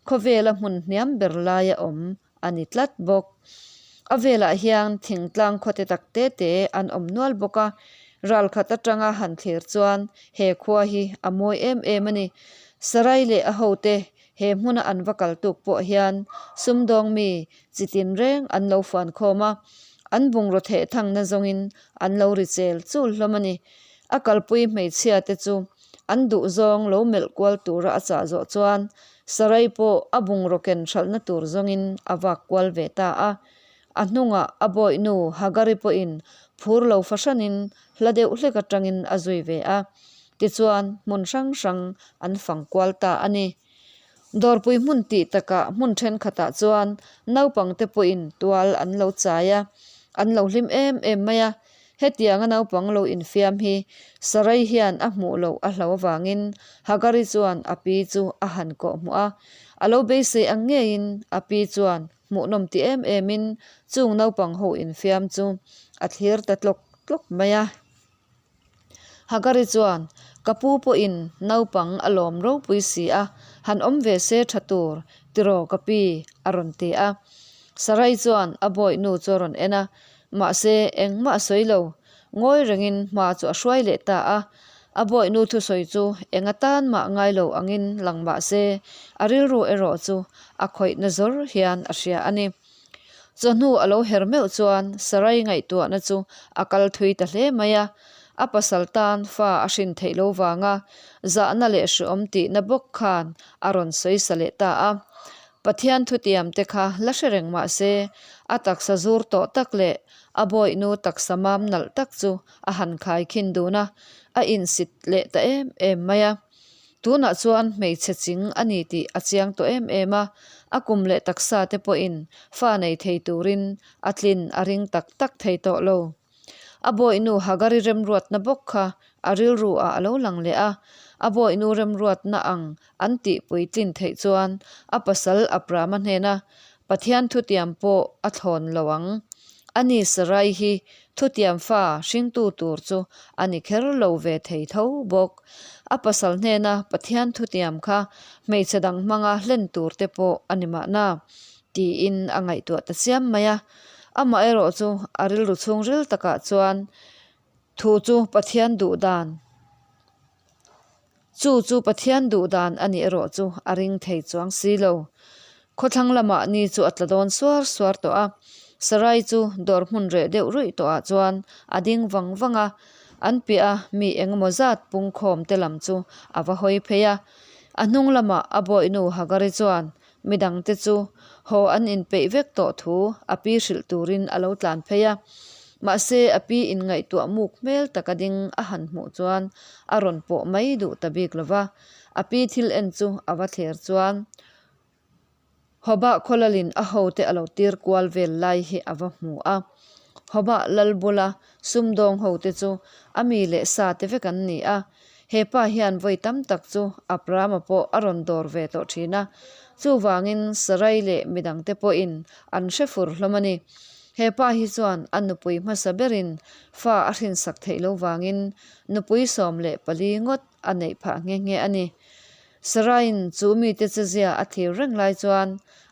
khawvela hmun hniam ber laia awm a ni tlat bawk. A velah hian thingtlang khawte tak te te an awm nual bawk a, ralkhat atanga han thlir chuan he khua hi a mawi em em a ni. Sarai leh a hote he hmuna an va kal tuk pawh hian sumdawng mi chi tinreng an lo fuan khawm a, an bungraw theh thangna zawngin an lo ri chel chul hlawm a ni. A kalpui hmeichhia te chu an duhzawng lo melh kual tura a chah zawh chuan Sarai pawh a bungraw ken hralhna tur zawngin a vak kual ve ta a. A hnungah a bawihnu Hagari pawhin phur lo fahranin hla deuh hlek atangin a zui ve a. Tichuan hmun hrang hrang an fang kual ta a ni. Dawrpui hmun tih takah hmun thenkhatah chuan naupangte pawhin tual an lo chai a, an lo hlim em em mai a. Hetianga naupang lo infiam hi Sarai hian a hmuh loh a hlo avangin Hagari chuan a pi chu a han kawh hmuh a. A lo beisei ang ngeiin a pi chuan hmuhnawm ti em emin chung naupang ho infiam chu a thlir ta tlawk tlawk mai a. Hagari chuan, Ka pu pawhin naupang a lawm ropui si a, han awm ve se tha tur, tiraw ka pi? a rawn ti a. Sarai chuan a bawihnu chu a rawn en a, mahse engmah a sawi lo. Ngawi rengin hma chu a hruai leh ta a. A bawihnu thusawi chu eng atan mah ngai lo angin lang mah se, a rilru erawh chu a khawihna zawr hian a hria a ni. Chawhnu a lo her meuh chuan Sarai ngaihtuahna chu a kal thui ta hle mai a, a pasal tan fa a hrin theih lo vanga zahna leh hreawm tihna bawk khan a rawn sawi sa leh ta a. Pathian thutiam te kha la hre reng mah se, a taksa zur tawh tak leh a bawihnu taksa mam nalh tak chu a han khai khin dun a, a insit leh ta em em mai a. Tunah chuan hmeichhe ching a ni tih a chiang tawh em em a, a kum leh taksa te pawhin fa nei thei turin a tlin a ring tak tak thei tawh lo. A bawihnu Hagari remruatna bawk kha a rilru ah a lo lang leh a, a bawihnu remruatna ang an tih puitlin theih chuan a pasal Abrahama hnena Pathian thutiam pawh a thlawn lo ang. Ani Sarai hi thutiam fa hringtu tur chu a ni kher lo ve thei tho bawk. A pasal hnena Pathian thutiam kha hmeichhe dang hmanga hlen tur te pawh a ni mahna, tiin a ngaihtuah ta chiam mai a. Amaherawh chu a rilru chhungril takah chuan thu chu Pathian duh dan. Chu chu Pathian duh dan a nih erawh chu a ring thei chuang si lo. Khawthlang lamah ni chu a tla dawn suar suar tawh a. Sarai chu dawr hmun reh deuh ruih tawhah chuan a ding vang vang a, an piah a mi engemaw zat pungkhawm te lam chu a va hawi phei a. A hnung lamah a bawihnu Hagari chuan midangte chu haw an inpeih vek tawh thu a pi hrilh turin a lo tlan phei a. Mahse a pi inngaihtuah muk hmel taka ding a han hmuh chuan a rawn pawh mai duh ta bik lo va, a pi thil en chu a va thler chuan Hobah khawlalin a hote a lo tir kual vel lai hi a va hmu a. Hobah lal bula sumdawng hote chu a mi leh sa te vek an ni a. He pa hian vawi tam tak chu Abrahama pawh a rawn dawr ve tawh thin a. Chuvangin Sarai leh midangte pawhin an hre fur hlawm a ni. He pa hi chuan a nupui hmasa berin fa a hrinsak theih lo vangin nupui 14 ngawt a neih phah nghe nghe a ni. Saraiin chu mite chezia a thlir reng lai chuan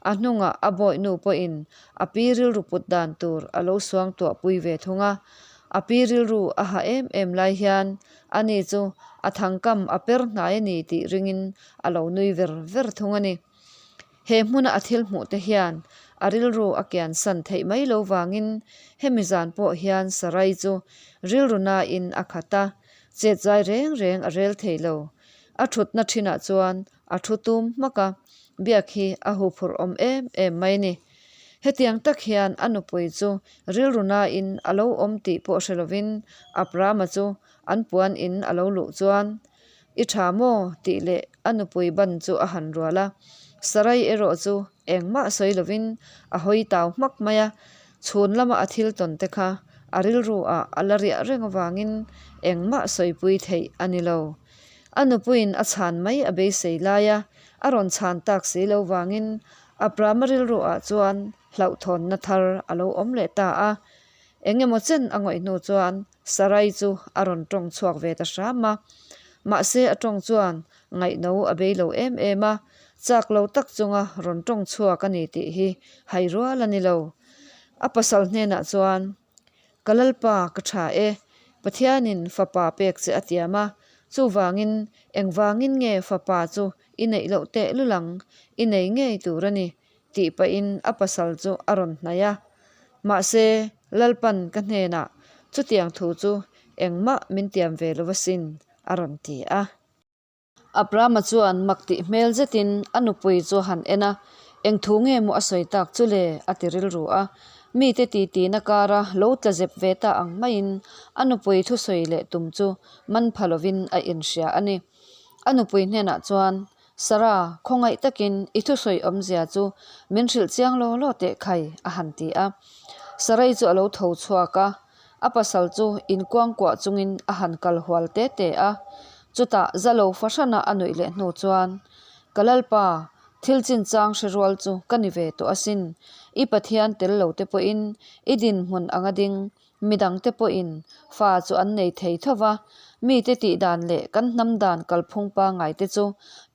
a hnungah a bawihnu pawhin a pi rilru put dan tur a lo suang tuahpui ve thung a. A pi rilru a ha em em lai hian ani chu a thangkam a per hnai a ni tih ringin a lo nui ver ver thung a ni. He hmuna a thil hmuh te hian a rilru a kian san theih mai lo vangin hemi zan pawh hian Sarai chu rilru nain a khat a, chet zai reng reng a rel thei lo. A thutna thinah chuan a thu tum hmak a, biak hi a huphurh awm em em mai ni. Hetiang tak hian a nupui chu rilru nain a lo awm tih pawh hre lovin Abrahama chu an puan in a lo luh chuan, I tha maw? tih leh a nupui ban chu a han rual a. Sarai erawh chu engmah sawi lovin a hawi tau hmak mai a, chhun lama a thil tawn te kha a rilru ah a la riah reng avangin engmah sawipui theih a ni lo. A nupuiin a chhan mai a beisei lai a, a rawn chhan tak si lo vangin Abrahama rilru ah chuan hlauhthawnna thar a lo awm leh ta a. Eng emaw chen a ngawih hnu chuan Sarai chu a rawn tawng chhuak ve ta hram a. Mahse a tawng chuan ngaihno a bei lo em em a, chak lo tak chunga rawn tawng chhuak a ni tih hi hai rual a ni lo. A pasal hnenah chuan Ka Lalpa, ka tha e. Pathianin fapa pek che a tiam a, chuvangin engvangin nge fapa chu i neih loh tehlul ang, i nei ngei tur a ni, tih pahin a pasal chu a rawn hnaih a. Mahse, Lalpan ka hnenah chutiang thu chu engmah min tiam ve lo asin, a rawn ti a. Abrahama chuan mak tih hmel zetin a nupui chu a han en a, Eng thu nge maw a sawi tak chu le? a ti rilru a. Mite titina kara lo tla zep ve ta ang maiin a nupui thusawi leh tum chu man pha lovin a inhria a ni. A nupui hnenah chuan, Sarah, khawngaih takin i thusawi awmzia chu min hrilh chiang law law teh khai, a han ti a. Sarai chu a lo tho chhuak a. A pasal chu inkuangkuah chungin a han kal hual te te a, chutah zalo fahrana a nuih leh hnu chuan, Ka Lalpa, thil chinchang hre rual chu ka ni ve tawh asin. I Pathian tel lo te pawhin i dinhmun anga ding, midang te pawhin fa chu an nei thei tho va, mite tih dan leh kan hnam dan kalphung pangngai te chu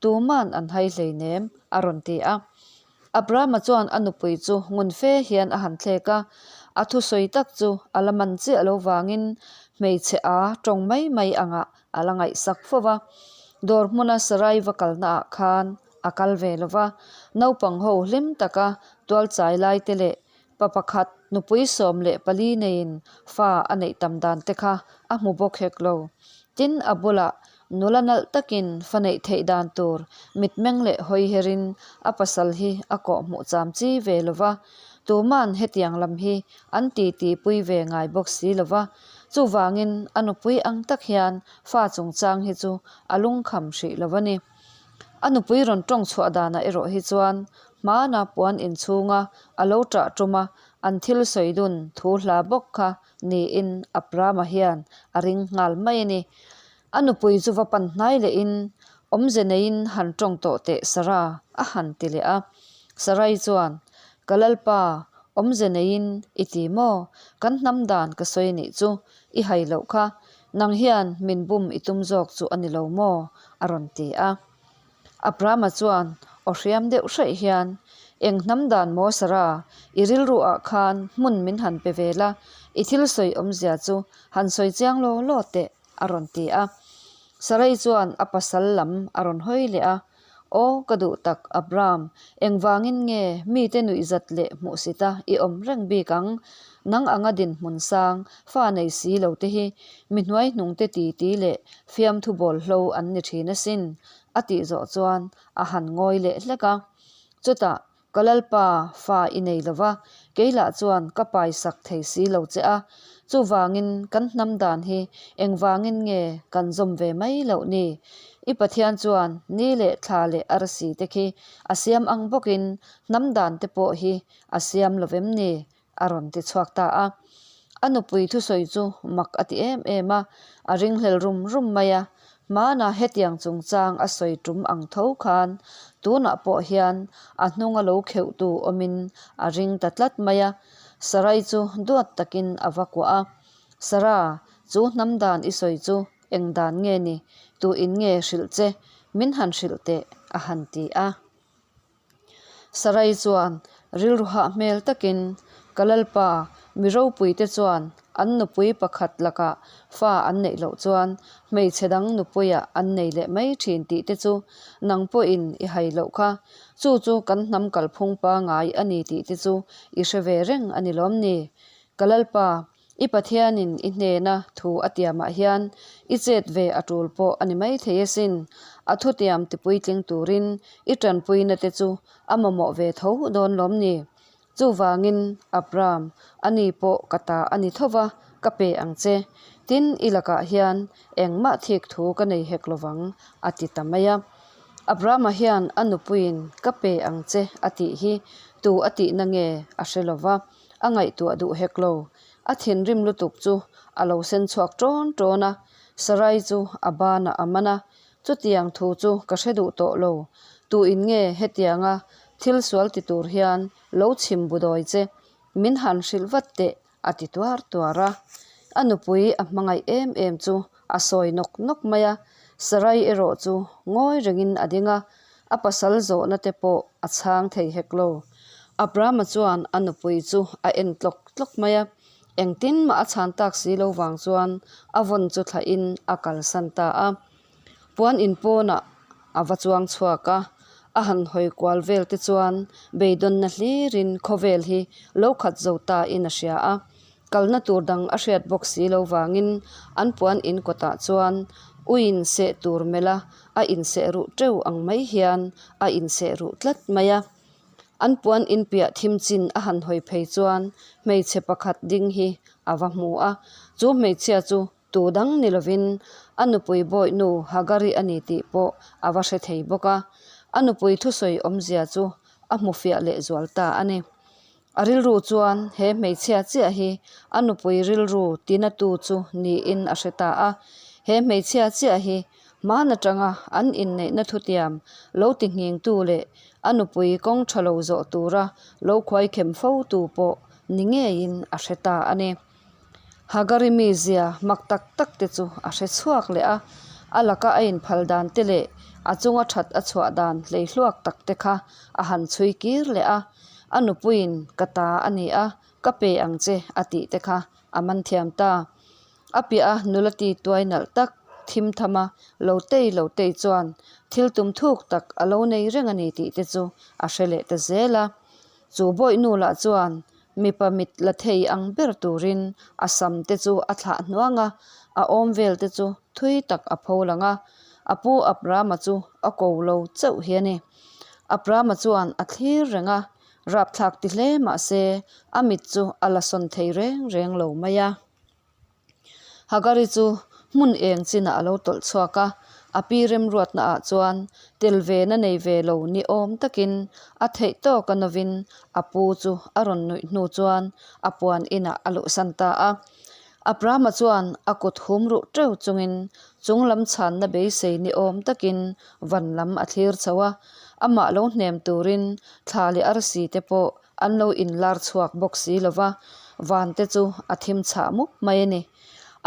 tuman an hai hleinem, a rawn ti a. Abrahama chuan a nupui chu ngun fe hian a han thlek a, a thusawi tak chu a la man chiah lo vangin hmeichhe a tawng mai mai angah a la ngaihsak fo va. Dawr hmuna Sarai va kalnaah khan a kal ve lo va, naupang ho hlim taka tualchai lai te leh pa pakhat nupui 14 neiin fa a neih tam dan te kha a hmu bawk hek lo. Tin, a bulah Nula nalh takin fa neih theih dan tur mitmeng leh hawi herin a pasal hi a kawh hmuh cham chi ve lo va, tuman hetiang lam hi an titi pui ve ngai bawk si lo va, chuvangin a nupui ang tak hian fa chungchang hi chu a lungkham hrih lo a ni. A nupui rawn tawng chhuah danah erawh hi chuan hmana puan inchhunga a lo ṭah ṭuma an thil sawi dun thu hla bawk kha niin Abrahama hian a ring nghal mai a ni. A nupui chu va pan hnai lehin, Awmze neiin han tawng tawh teh Sarah, a han ti leh a. Sarai chuan, Ka Lalpa, awmze neiin i ti maw? Kan hnam dan ka sawi nih chu i hai loh kha, nang hian min bum i tum zawk chu a ni lo maw? a rawn ti a. Abrahama chuan aw hriam deuh hraih hian, Eng hnam dan maw Sarah, i rilru ah khan hmun min han pe ve la, i thil sawi awmzia chu han sawi chiang law law teh, a rawn ti a. Sarai chuan a pasal lam a rawn hawi leh a. Aw, ka duh tak, Abram, engvangin nge mite nuihzat leh hmuhsita i awm reng bik ang? Nang anga dinhmun sang, fa nei si lo te hi mi hnuaihnungte titi leh fiamthu bawlhlo an ni thin asin, a tih zawh chuan a han ngawi leh hlek a. Chutah, Ka Lalpa, fa i nei lo va, kei lah chuan ka paisak thei si lo che a, chuvangin kan hnam dan hi engvangin nge kan zawm ve mai loh ni? I Pathian chuan ni leh thla leh arsi te khi a siam ang bawkin hnam dan te pawh hi a siam lo vem ni? a rawn ti chhuak ta a. A nupui thusawi chu mak a ti em em a, a ringhlel rum rum mai a. Hmana hetiang chungchang a sawi tum ang tho khan tunah pawh hian a hnunga lo kheuhtu awmin a ring ta tlat mai a. Sarai chu duat takin a va kuah a, Sara, chu hnam dan i sawi chu eng dan nge ni? Tu in nge hrilh che? Min han hrilh teh, a han ti a. Sarai chuan rilru hah hmel takin, Ka Lalpa, mi ropuite chuan an nupui pakhat lakah fa an neih loh chuan hmeichhe dang nupuiah an nei leh mai thin tih te chu nang pawhin i hai loh kha. Chu chu kan hnam kalphung pangai a ni tih te chu i hre ve reng a ni lawm ni? Ka Lalpa, I Pathianin i hnena thu a tiamah hian i chet ve a tul pawh a ni maithei asin. A thutiam tipuitling turin i tanpuina te chu a mamawh ve tho dawn lawm ni? Chuvangin, Abram, ani pawh ka ta a ni tho va, ka pe ang che. Tin, i lakah hian engmah thik thu ka nei hek lovang, a ti ta mai a. Abrama hian a nupuiin ka pe ang che a tih hi tu a tihna nge a hre lova. A ngaihtuah duh hek lo. A thinrim lutuk chu a lo sen chhuak ṭawn ṭawn a, Sarai chu a banah a man a, Chutiang thu chu ka hre duh tawh lo. Tuin nge hetianga thil sual ti tur hian lo chhim bu dawi che? Min han hrilh vat teh, a ti tuar tuar a. A nupui a hmangaih em em chu a sawi nawk nawk mai a, Sarai erawh chu ngawi rengin a ding a, a pasal zawhna te pawh a chhang thei hek lo. Abrahama chuan a nupui chu a en tlawk tlawk mai a, engtin mah a chhan tak si lo vang chuan a vawn chu thlahin a kalsan ta a. Puan in pawnah a va chuang chhuak a, a han hawi kual vel te chuan beidawnna hlirin khawvel hi lo khat zo ta in a hria a. Kalna tur dang a hriat bawk si lo vangin an puan in kawtah chuan uiin seh tur melh a, a inseh ruh teuh ang mai hian a inseh ruh tlat mai a. An puan in piah thim chin a han hawi phei chuan hmeichhe pakhat ding hi a va hmu a, chu hmeichhia chu tu dang ni lovin a nupui bawihnu Hagari a ni tih pawh a va hre thei bawk a. A nupui thusawi awmzia chu a hmu fiah lehzual ta a ni. A rilru chuan he hmeichhia chiah hi a nupui rilru tinatu chu niin a hre ta a. He hmeichhia chiah hi hman atanga an inneihna thutiam lo ti nghingtu leh a nupui kawng tha lo zawh tura lo khuaikhem fotu pawh ni ngeiin a hre ta a ni. Hagari mizia mak tak tak te chu a hre chhuak leh a, a laka a inphal dan te leh a chunga that a chhuah dan hleihluak tak te kha a han chhui kir leh a, a nupuiin ka ta a ni a, ka pe ang che a tih te kha a man thiam ta. A piah a nula ti tuai nalh tak thim tham a, lo tei lo tei chuan thil tum thuk tak a lo nei reng a ni tih te chu a hre leh ta zel a. Chu bawihnu lah chuan mipa mit la thei ang ber turin a sam te chu a thlah hnuang a, a awm vel te chu thui tak a pho lang a, a pu Abrama chu a ko lo chauh hi a ni. Abrama chuan a thlir reng a, rapthlak ti hle mah se a mit chu a la sawn thei reng reng lo mai a. Hagari chu hmun eng chinah a lo tawlh chhuak a, a pi remruatna ah chuan tel ve na nei ve lo ni awm takin a theih tawk a novin a pu chu a rawn nuih hnu chuan a puan inah a luhsan ta a. Abrahama chuan a kut hum ruh teuh chungin chung lam chhanna beisei ni awm takin van lam a thlir chho a, amah lo hnem turin thla leh arsi te pawh An lo inlar chhuak bawk si lo va, van te chu a thim chhah mup mai a ni.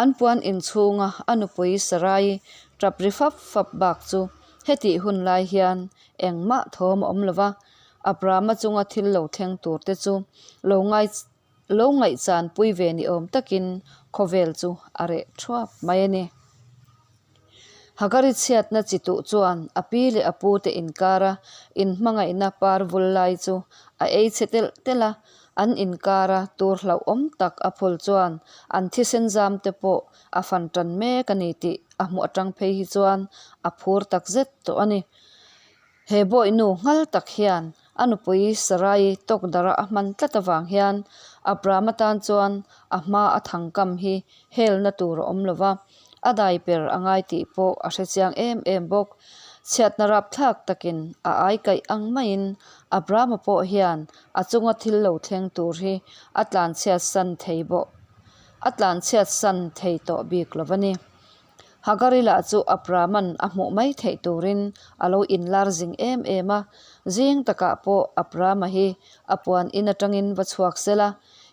An puan inchhunga a nupui Sarai tap ri fap fap bak chu hetih hun lai hian engmah thawm a awm lo va, Abrama chunga thil lo thleng tur te chu lo ngai lo ngaihchan pui ve ni awm takin khawvel chu a reh thuap mai a ni. Hagari chhiatna chi tuh chuan a pi leh a pute inkara inhmangaihna par vul lai chu a ei chhe telh telh a, an inkara tur hlauhawm tak a phul chuan an thisen zam te pawh a fan tan mek a ni tih a hmuh atang phei hi chuan a phur takzet tawh a ni. He bawihnu nghal tak hian a nupui Sarai tawkdara a hman tlat avang hian Abraham atan chuan a hma a thangkam hi helna tur a awm lo va, a dai per a ngai tih pawh a hre chiang em em bawk. Chhiatna rapthlak takin a ai kaih ang maiin Abrahama pawh hian a chunga thil lo thleng tur hi a tlanchhiat san thei bawh a tlanchhiat san thei tawh bik lo a ni. Hagari lah chu Abrahama'n a hmuh mai theih turin a lo inlar zing em em a, zing takah pawh Abrahama hi a puan in atangin va chhuak sel a,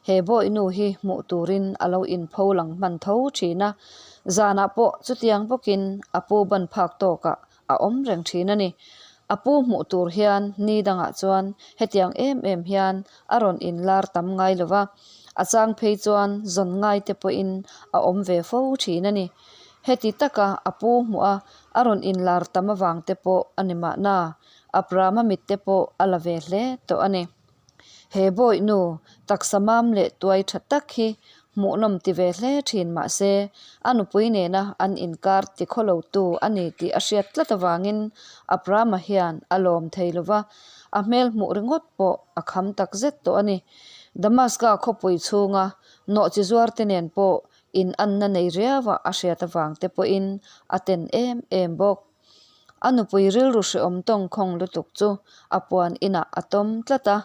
he bawihnu hi hmuh turin a lo inpho lang hman tho thin a, zanah pawh chutiang bawkin a pu ban phak tawkah a awm reng thin a ni. A pu hmuh tur hian ni dangah chuan hetiang em em hian a rawn inlar tam ngai lo va, a chang phei chuan zawn ngai te pawhin a awm ve fo thin a ni. Heti taka a pu hmuh a a rawn inlar tam avang te pawh a ni mahna, Abrahama mit te pawh a la ve hle tawh a ni. He bawihnu taksa mam leh tuai tha tak hi hmuhnawm ti ve hle thin mah se, a nupui nena an inkar ti khawlotu a ni tih a hriat tlat avangin Abrahama hian a lawm thei lo va, a hmel hmuh ringawt pawh a kham tak zet tawh a ni. Damaska khawpui chhunga nawhchi zuarte nen pawh inanna nei riaua a hriat avang te pawhin a ten em em bawk. A nupui rilru hrehawm tawngkhawng lutuk chu a puan inah a tawm tlat a,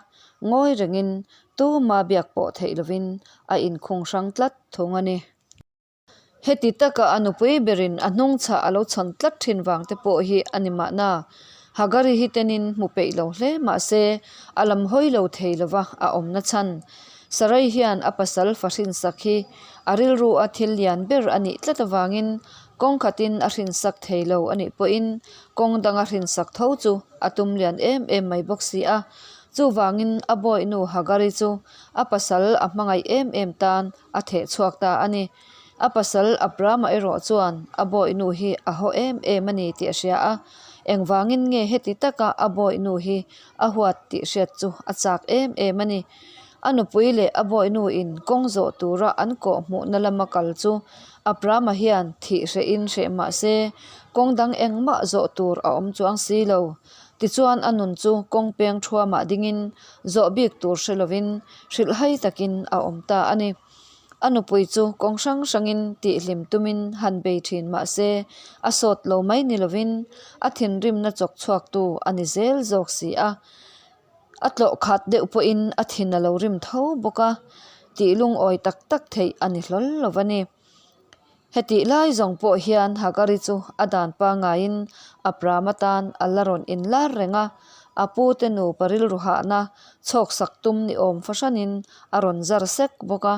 ngawi rengin tuma biak pawh theih lovin a inkhung hrang tlat thung a ni. Heti taka a nupui berin a hnung chhah a lo chhawn tlat thin vang te pawh hi a ni mahna. Hagari hi tenin hmu peih lo hle mah se a lam hawi lo thei lova a awmna chhan. Sarai hian a pasal fa hrinsak hi a rilru a thil lian ber a nih tlat avangin Kawng khatin a hrinsak thei lo a nih pawhin kawng danga hrinsak tho chu a tum lian em em mai bawk si a. Chuvangin a bawihnu Hagari chu a pasal a hmangaih em em tan a theh chhuak ta a ni. A pasal Abrama erawh chuan a bawihnu hi a haw em em a ni tih a hria a. Engvangin nge heti taka a bawihnu hi a huat tih hriat chu a chak em em a ni. A nupui leh a bawihnuin kawng zawh tura an kawh hmuhna lama kal chu Abrahama hian thih hrehin hreh mah se, kawng dang engmah zawh tur a awm chuang si lo. Tichuan a nun chu kawng peng thuamah dingin zawh bik tur hre lovin hrilhhai takin a awm ta a ni. A nupui chu kawng hrang hrangin tihhlim tumin han bei thin mah se, a sawt lo mai ni lovin a thinrimna chawk chhuaktu a ni zel zawk si a. A tlawh khat deuh pawhin a thin a lo rim tho bawk a, tih lungawi tak tak theih a ni hlawl lo va ni. Hetih lai zawng pawh hian Hagari chu a dan pangaiin Abraham atan a la rawn inlar reng a, a pute nupa rilru hahna chhawk sak tum ni awm fahranin a rawn zar sek bawk a.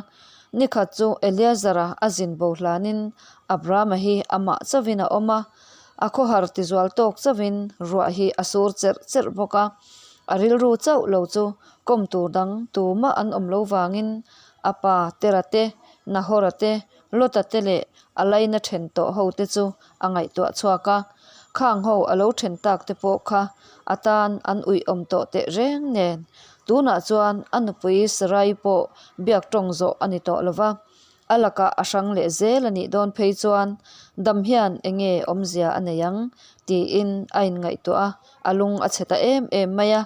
Nikhat chu Eleazara a zin bo hlanin Abrahama hi amah chauhin a awm a, A khawhar tizual tawk chauhin ruah hi a sur cherh cherh bawk a, a rilru chauh lo chu kawm tur dang tumah an awm lo vangin a pa Tera te, Nahora te, Lota te leh a laina then tawh ho te chu a ngaihtuah chhuak a. Khang ho a lo then tak te pawh kha a tan an uih awm tawh teh reng nen tunah chuan a nupui Sarai pawh biak tawng zawh a ni tawh lo va. A lakah a hrang leh zel a nih dawn phei chuan dam hian eng nge awmzia a nei ang tiin a inngaihtuah a, a lung a chhe ta em em mai a.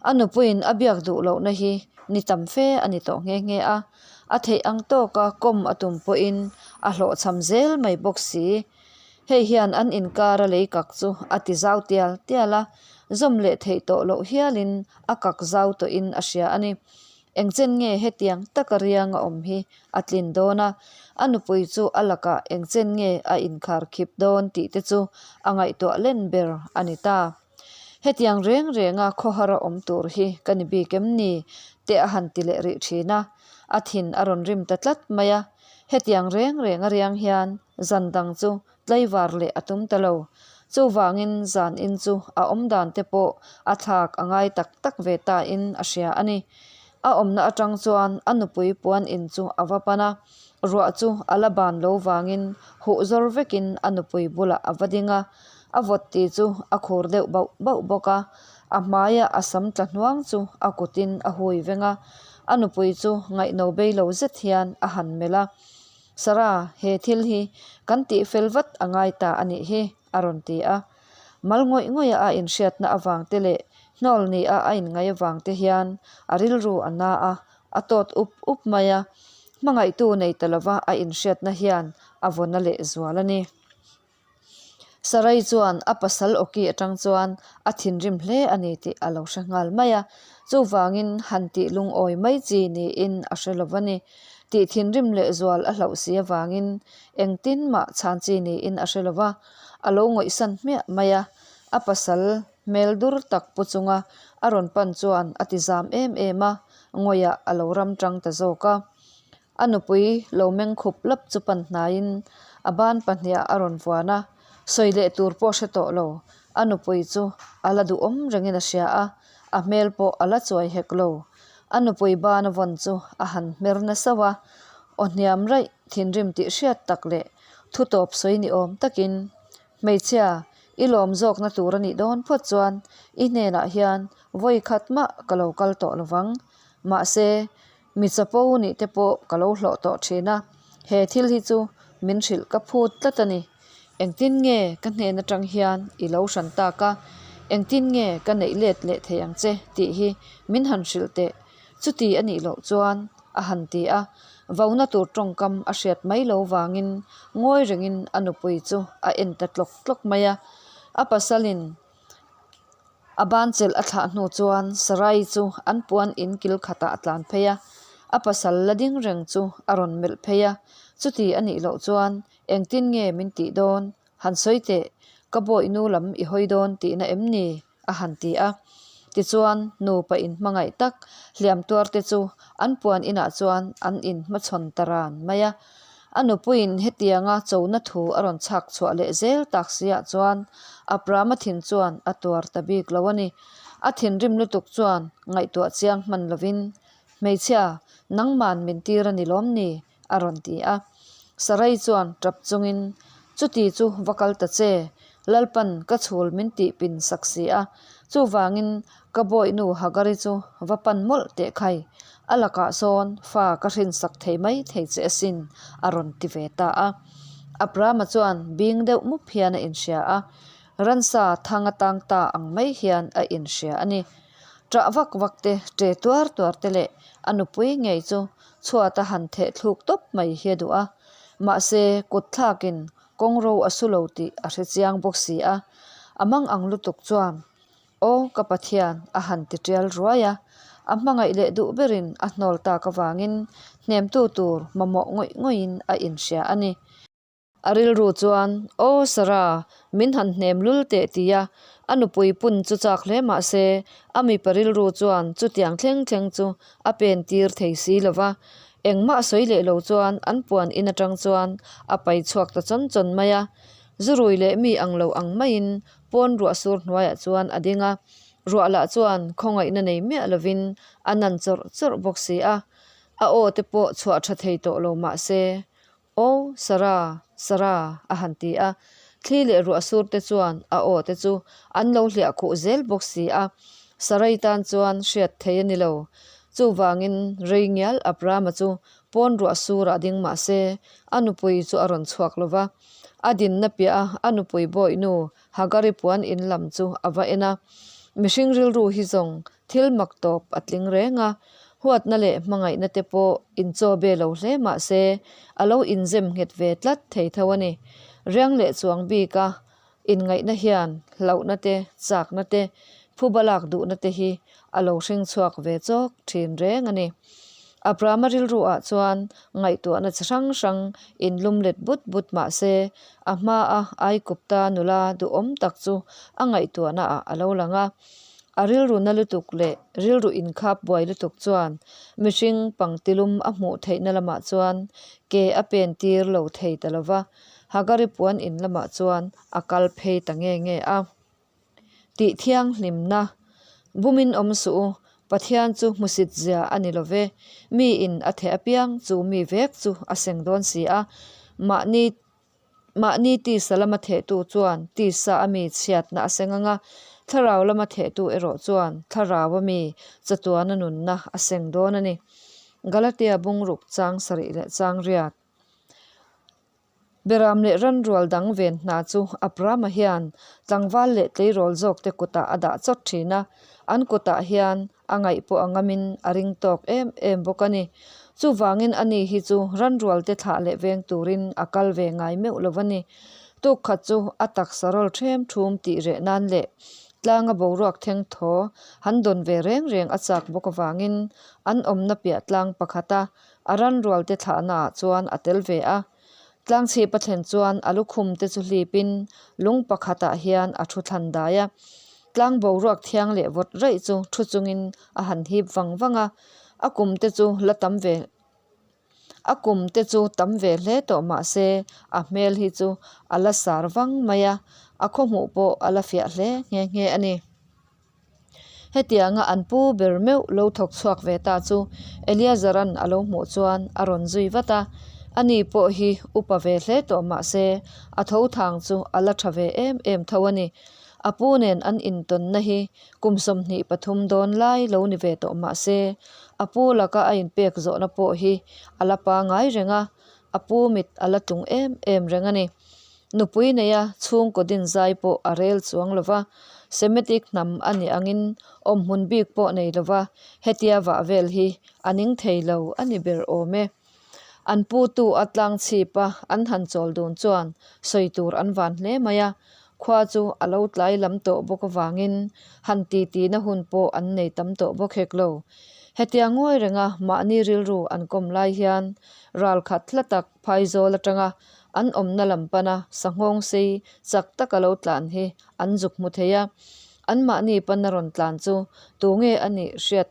A nupuiin a biak duh lohna hi ni tam fe a ni tawh nghe nghe a, a theih ang tawka kawm a tum pawhin a hlawhchham zel mai bawk si. Hei hian an inkar a lei kak chu a ti zau tial tial a, zawm leh theih tawh loh hialin a kak zau tawhin a hria a ni. Engchen nge hetiang taka riang a awm hi a tlin dawn a, a nupui chu a lakah engchen nge a inkhar khip dawn tih te chu a ngaihtuah len ber a ni ta. Hetiang reng renga khawhar a awm tur hi ka ni bik em ni? te a han ti leh rih thin a, a thin a rawn rim ta tlat mai a. Hetiang reng renga riang hian zan dang chu tlaivar leh a tum ta lo. Chuvangin zan in chu a awm dan te pawh a thlak a ngai tak tak ve ta in a hria a ni. A awmna atang chuan a nupui puan in chu a va pan a. Ruah chu a la ban lo vangin huh zawr vekin a nupui bulah a va ding a, a vawt tih chu a khur deuh bauh bauh bawk a, a hmaia a sam tla hnuang chu a kutin a hui veng a, a nupui chu ngaihno bei lo zet hian a han melh a, Sarah, he thil hi kan tih fel vat a ngai ta a nih hi, a rawn ti a. Mal ngawih ngawih a a inhriatna avang te leh hnawl ni a a inngaih avang te hian a rilru a na a, a tawt up up mai a. Hmangaihtu nei ta lova a inhriatna hian a vawna leh zual a ni. Sarai chuan a pasal awki atang chuan a thinrim hle a ni tih a lo hre nghal mai a, chuvangin han tih lungawi mai chi niin a hre lo va ni. Tih thinrim leh zual a hlauh si avangin engtin mah chhan chi niin a hre lo va, a lo ngawihsan hmiah mai a. A pasal hmel dur tak pu chunga a rawn pan chuan a ti zam em em a, ngawihah a lo ram tang ta zawk a. A nupui lo meng khup lap chu pan hnaiin a ban pahniah a rawn vuan a, sawi leh tur pawh hre tawh lo. A nupui chu a la duhawm rengin a hria a, a hmel pawh a la chuai hek lo. A nupui ban a vawn chu a han hmer na sauh a, aw hniam raih thinrim tih hriat tak leh thu tawp sawi ni awm takin, Hmeichhia, i lawm zawkna tur a nih dawn phawt chuan i hnenah hian vawi khat mah ka lo kal tawh lovang. Mahse, Mi chapo nih te pawh ka lo hlawh tawh thin a, he thil hi chu min hrilh ka phut tlat a ni. Engtin nge ka hnen atang hian i lo hran tak a, engtin nge ka neih let leh thei ang che tih hi min han hrilh teh. Chuti a nih loh chuan a han ti a, vauna tur tawngkam a hriat mai lo vangin ngawi rengin a nupui chu a en ta tlawk tlawk mai a. A pasalin A ban chelh a thlah hnu chuan Sarai chu an puan in kil khatah a tlan phei a, a pasal la ding reng chu a rawn melh phei a, chuti a nih loh chuan engtin nge min tih dawn, han sawi teh, ka bawihnu lam i hawi dawn tihna em ni? a han ti a. Tichuan nupa inhmangaih tak hliam tuar te chu an puan inah chuan an inhmachhawn ta ran mai a. A nupuiin hetianga chona thu a rawn chhak chhuah leh zel tak siah chuan Abrahama thin chuan a tuar ta bik lo a ni. A thinrim lutuk chuan ngaihtuah chiang hman lovin, Hmeichhia, nangman min tir a ni lawm ni? a rawn ti a. Sarai chuan tap chungin, Chuti chu va kal ta che, Lalpan ka chhul min tih pin sak si a, chuvangin ka bawihnu Hagari chu va pan mawlh teh khai, a lakah sawn fa ka hrinsak thei mai thei che asin, a rawn ti ve ta a. Abrahama chuan bing deuh mup hian a inhria a, ransa thang atang ta ang mai hian a inhria a ni. Ṭah vak vak te, ṭe tuar tuar te leh a nupui ngei chu chhuat a han theh thluk tawp mai hi a duh a, mahse kut thlakin Kawng ro a su lo tih a hre chiang bawk si a, a mang ang lutuk chuan, Aw ka Pathian, a han ti tial ruai a, a hmangaih leh duh berin a hnawl tak avangin hnemtu tur mamawh ngawih ngawihin a inhria a ni. A rilru chuan, Aw Sarah, min han hnem lul teh tia a nupui pun chu chak hle mah se, a mipa rilru chuan chutiang thleng thleng chu a pen tir thei si lo va, Engmah sawi leh lo chuan an puan in atang chuan a pai chhuak ta chawn chawn mai a. Zurui leh mi ang lo ang maiin pawn ruah sur hnuaiah chuan a ding a, ruah lah chuan khawngaihna nei miah lovin a nan chawrh chawrh bawk si a. A aw te pawh chhuah tha thei tawh lo mah se, Aw, Sarah, Sarah, a han ti a. Thli leh ruah sur te chuan a aw te chu an lo hliah khuh zel bawk si a. Sarai tan chuan hriat thei a ni lo. Chuvangin rei ngial Abrahama chu pawn ruah surah ding mah se, a nupui chu a rawn chhuak lo va. A dinna piah a a nupui bawihnu Hagari puan in lam chu a va en a. Mihring rilru hi zawng Thil mak tawp a tling reng a, huatna leh hmangaihna te pawh inchaw be lo hle mah se, a lo inzem nghet ve tlat thei tho a ni. Riang leh chuang bika inngaihna hian hlauhna te, chakna te, phuba lak duhna te hi a lo hring chhuak ve chawk thin reng a ni. Abrahama rilru ah chuan ngaihtuahna chi hrang hrang inlum let but but mah se, a hmaa Aikupta nula duhawm tak chu a ngaihtuahna ah a lo lang a. A rilru na lutuk leh rilru inkhap buai lutuk chuan mihring pangtilum a hmuh theihna lamah chuan ke a pen tir lo thei ta lo va, Hagari puan in lamah chuan a kal phei ta nge nge a. Tih thianghlimna, Bumin awm suh u, Pathian chu hmusit zia a ni lo ve, miin a theh apiang chu mi vek chu a seng dawn si a, mahni mahni tisa lama thehtu chuan tisa a mi chhiatna a seng ang a, thlarau lama thehtu erawh chuan thlarau a mi chatuana nunna a seng dawn a ni. Galatia bungruk chang sarih leh chang riat. Beram leh ranrual dang ven hna chu Abrahama hian tlangval leh tleirawl zawkte kutah a dah chawt thin a, an kutah hian a ngaih pawh a ngamin a ring tawk em em bawk a ni. Chuvangin ani hi chu ranrualte thlah leh veng turin a kal ve ngai meuh lo a ni. Tuk khat chu a taksa rawl ṭhem ṭhum tih reh nan leh tlanga boruak theng thaw han dawn ve reng reng a chak bawk avangin an awmna piah tlang pakhata A ranrualte thlahnaah chuan a tel ve a. Tlangchhip a thlen chuan a lukhum te chu hlipin lung pakhatah hian a thu thlan dai a. Tlang boruak thiang leh vawt raih chu thu chungin a han hip vang vang a. A kum te chu la tam ve a kum te chu tam ve hle tawh mah se a hmel hi chu a la sar vang mai a, a khawhmuh pawh a la fiah hle nghe nghe a ni. Hetianga an pu ber meuh lo thawk chhuak ve ta chu Eleazaran a lo hmuh chuan a rawn zui vat a, ani pawh hi upa ve hle tawh mah se a tho thang chu a la tha ve em em tho a ni. A pu nen an intawnna hi kum 23 dawn lai lo ni ve tawh mah se a pu laka a inpek zawhna pawh hi a la pangai reng a, a pu mit a la tlung em em reng a ni. Nupui neia chhungkaw din zai pawh a rel chuang lo va, Semitic hnam a nih angin awmhmun bik pawh nei lo va, hetia vah vel hi a ning thei lo a ni ber awm e. An putu a tlang chhip a an han chawl dun chuan sawi tur an van hle mai a, khua chu a lo tlai lam tawh bawk avangin han titi na hun pawh an nei tam tawh bawk hek lo. Hetia ngawi renga mahni rilru an kawm lai hian ral khat hla tak Phaizawl atanga an awmna lam pana sanghawng sei chak taka lo tlan hi an zuk hmu thei a, anmahni pana rawn tlan chu tunge a nih hriat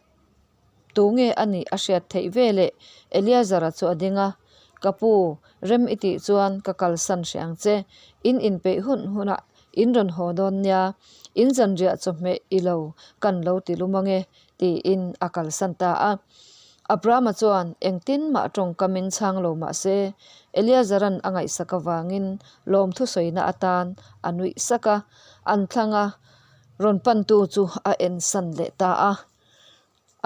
tunge a nih a hriat theih ve leh Eleazara chu a ding a, Ka pu, rem i tih chuan ka kalsan hreh ang che, in inpeih hun hunah in rawn haw dawn nia, in zanriah chawhmeh i lo kan lo ti lum ange tiin a kalsan ta a. Abrahama chuan engtin mah tawngkamin chhang lo mah se, Eleazaran a ngaihsak avangin lawmthu sawina atan a nuih sak a, an thlanga rawn pantu chu a ensan leh ta a.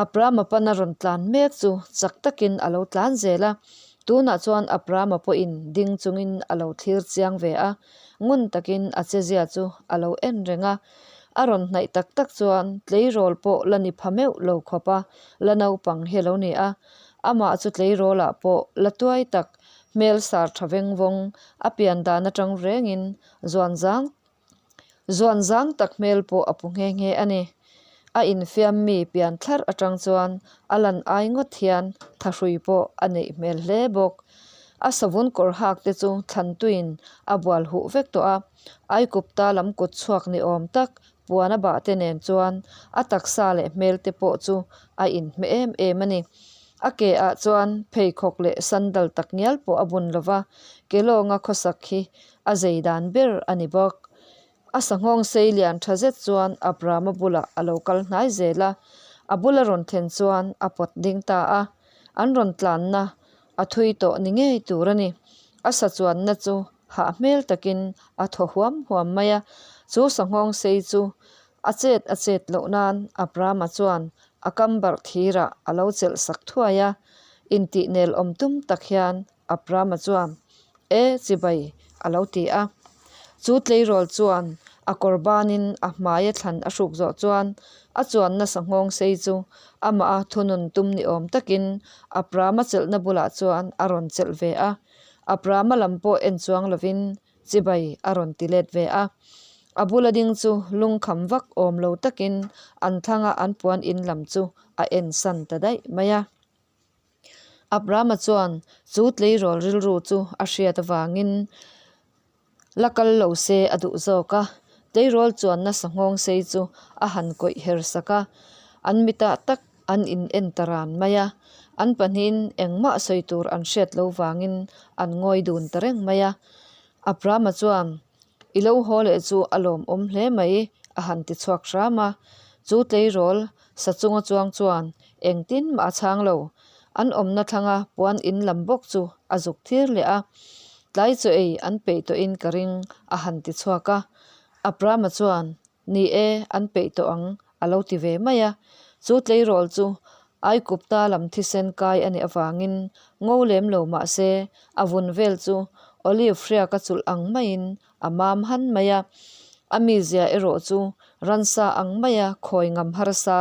Abrahama pana rawn tlan mek chu chak takin a lo tlan zel a, tunah chuan Abrahama pawhin ding chungin a lo thlir chiang ve a, ngun takin a chezia chu a lo en reng a. A rawn hnaih tak tak chuan tleirawl pawh la ni pha meuh lo khawp a, la naupang hi a lo ni a. Amah chu tleirawlah pawh la tuai tak, hmel sar tha veng vawng, a pian dan atang rengin zuan zang zuan zang tak hmel pawh a pu nghe nghe a ni. A infiam mi pian thlarh atang chuan a lan ai ngawt hian thahrui pawh a neih hmel hle bawk. A savun kawr hak te chu thlantuiin a bual huh vek tawh a. Aikupta lam kut chhuak ni awm tak puan a bah te nen chuan a taksa leh hmel te pawh chu a inhmeh em em a ni. A ke ah chuan pheikhawk leh sandal tak ngial pawh a bun lo va, ke lawnga khawsak hi a zei dan ber a ni bawk. A sanghawng sei lian tha zet chuan Abrahama bulah a lo kal hnai zel a, a bula rawn thlen chuan a pawt ding ta a, an rawn tlanna a thui tawh ni ngei tur a ni. A sa chuanna chu hah hmel takin a thaw huam huam mai a, chu sanghawng sei chu a chet a chet loh nan Abrahama chuan a kam barh thirah a lo chelh sak thuai a, intih nel awm tum tak hian Abrahama chuan, E, chibai, a lo ti a. Chu tleirawl chuan a kawr banin a hmaia thlan a hruk zawh chuan a chuanna sanghawng sei chu amah a thunun tum ni awm takin Abrahama chelhna bulah chuan a rawn chelh ve a. Abrahama lam pawh en chuang lovin chibai a rawn ti let ve a. A bula ding chu lungkham vak awm lo takin an thlanga an puan in lam chu a en san ta daih mai a. Abrahama chuan chu tleirawl rilru chu a hriat avangin la kal lo se a duh zawk a, tleirawl chuan nasa nghawng sei chu a han kawih her sak a, an mitah tak an in en ta ran mai a, an pahnihin engmah sawi tur an hriat lo vangin an ngawi dun ta reng mai a. Abrahama chuan, I lo haw leh chu a lawmawm hle mai, a han ti chhuak hram a. Chu tleirawl sa chunga chuang chuan engtin mah a chhang lo. An awmna thlanga puan in lam bawk chu a zuk thir leh a. Tlai chaw ei an peih tawhin ka ring a han ti chhuak a. Abrahama chuan, Ni e, an peih tawh ang a lo ti ve mai a. Chu tleirawl chu Aikupta lam thisen kai a nih avangin ngo lem lo mah se a vun vel chu olive hriaka chulh ang maiin a mam han mai a. A mizia erawh chu ransa ang maia khawi ngam harsa,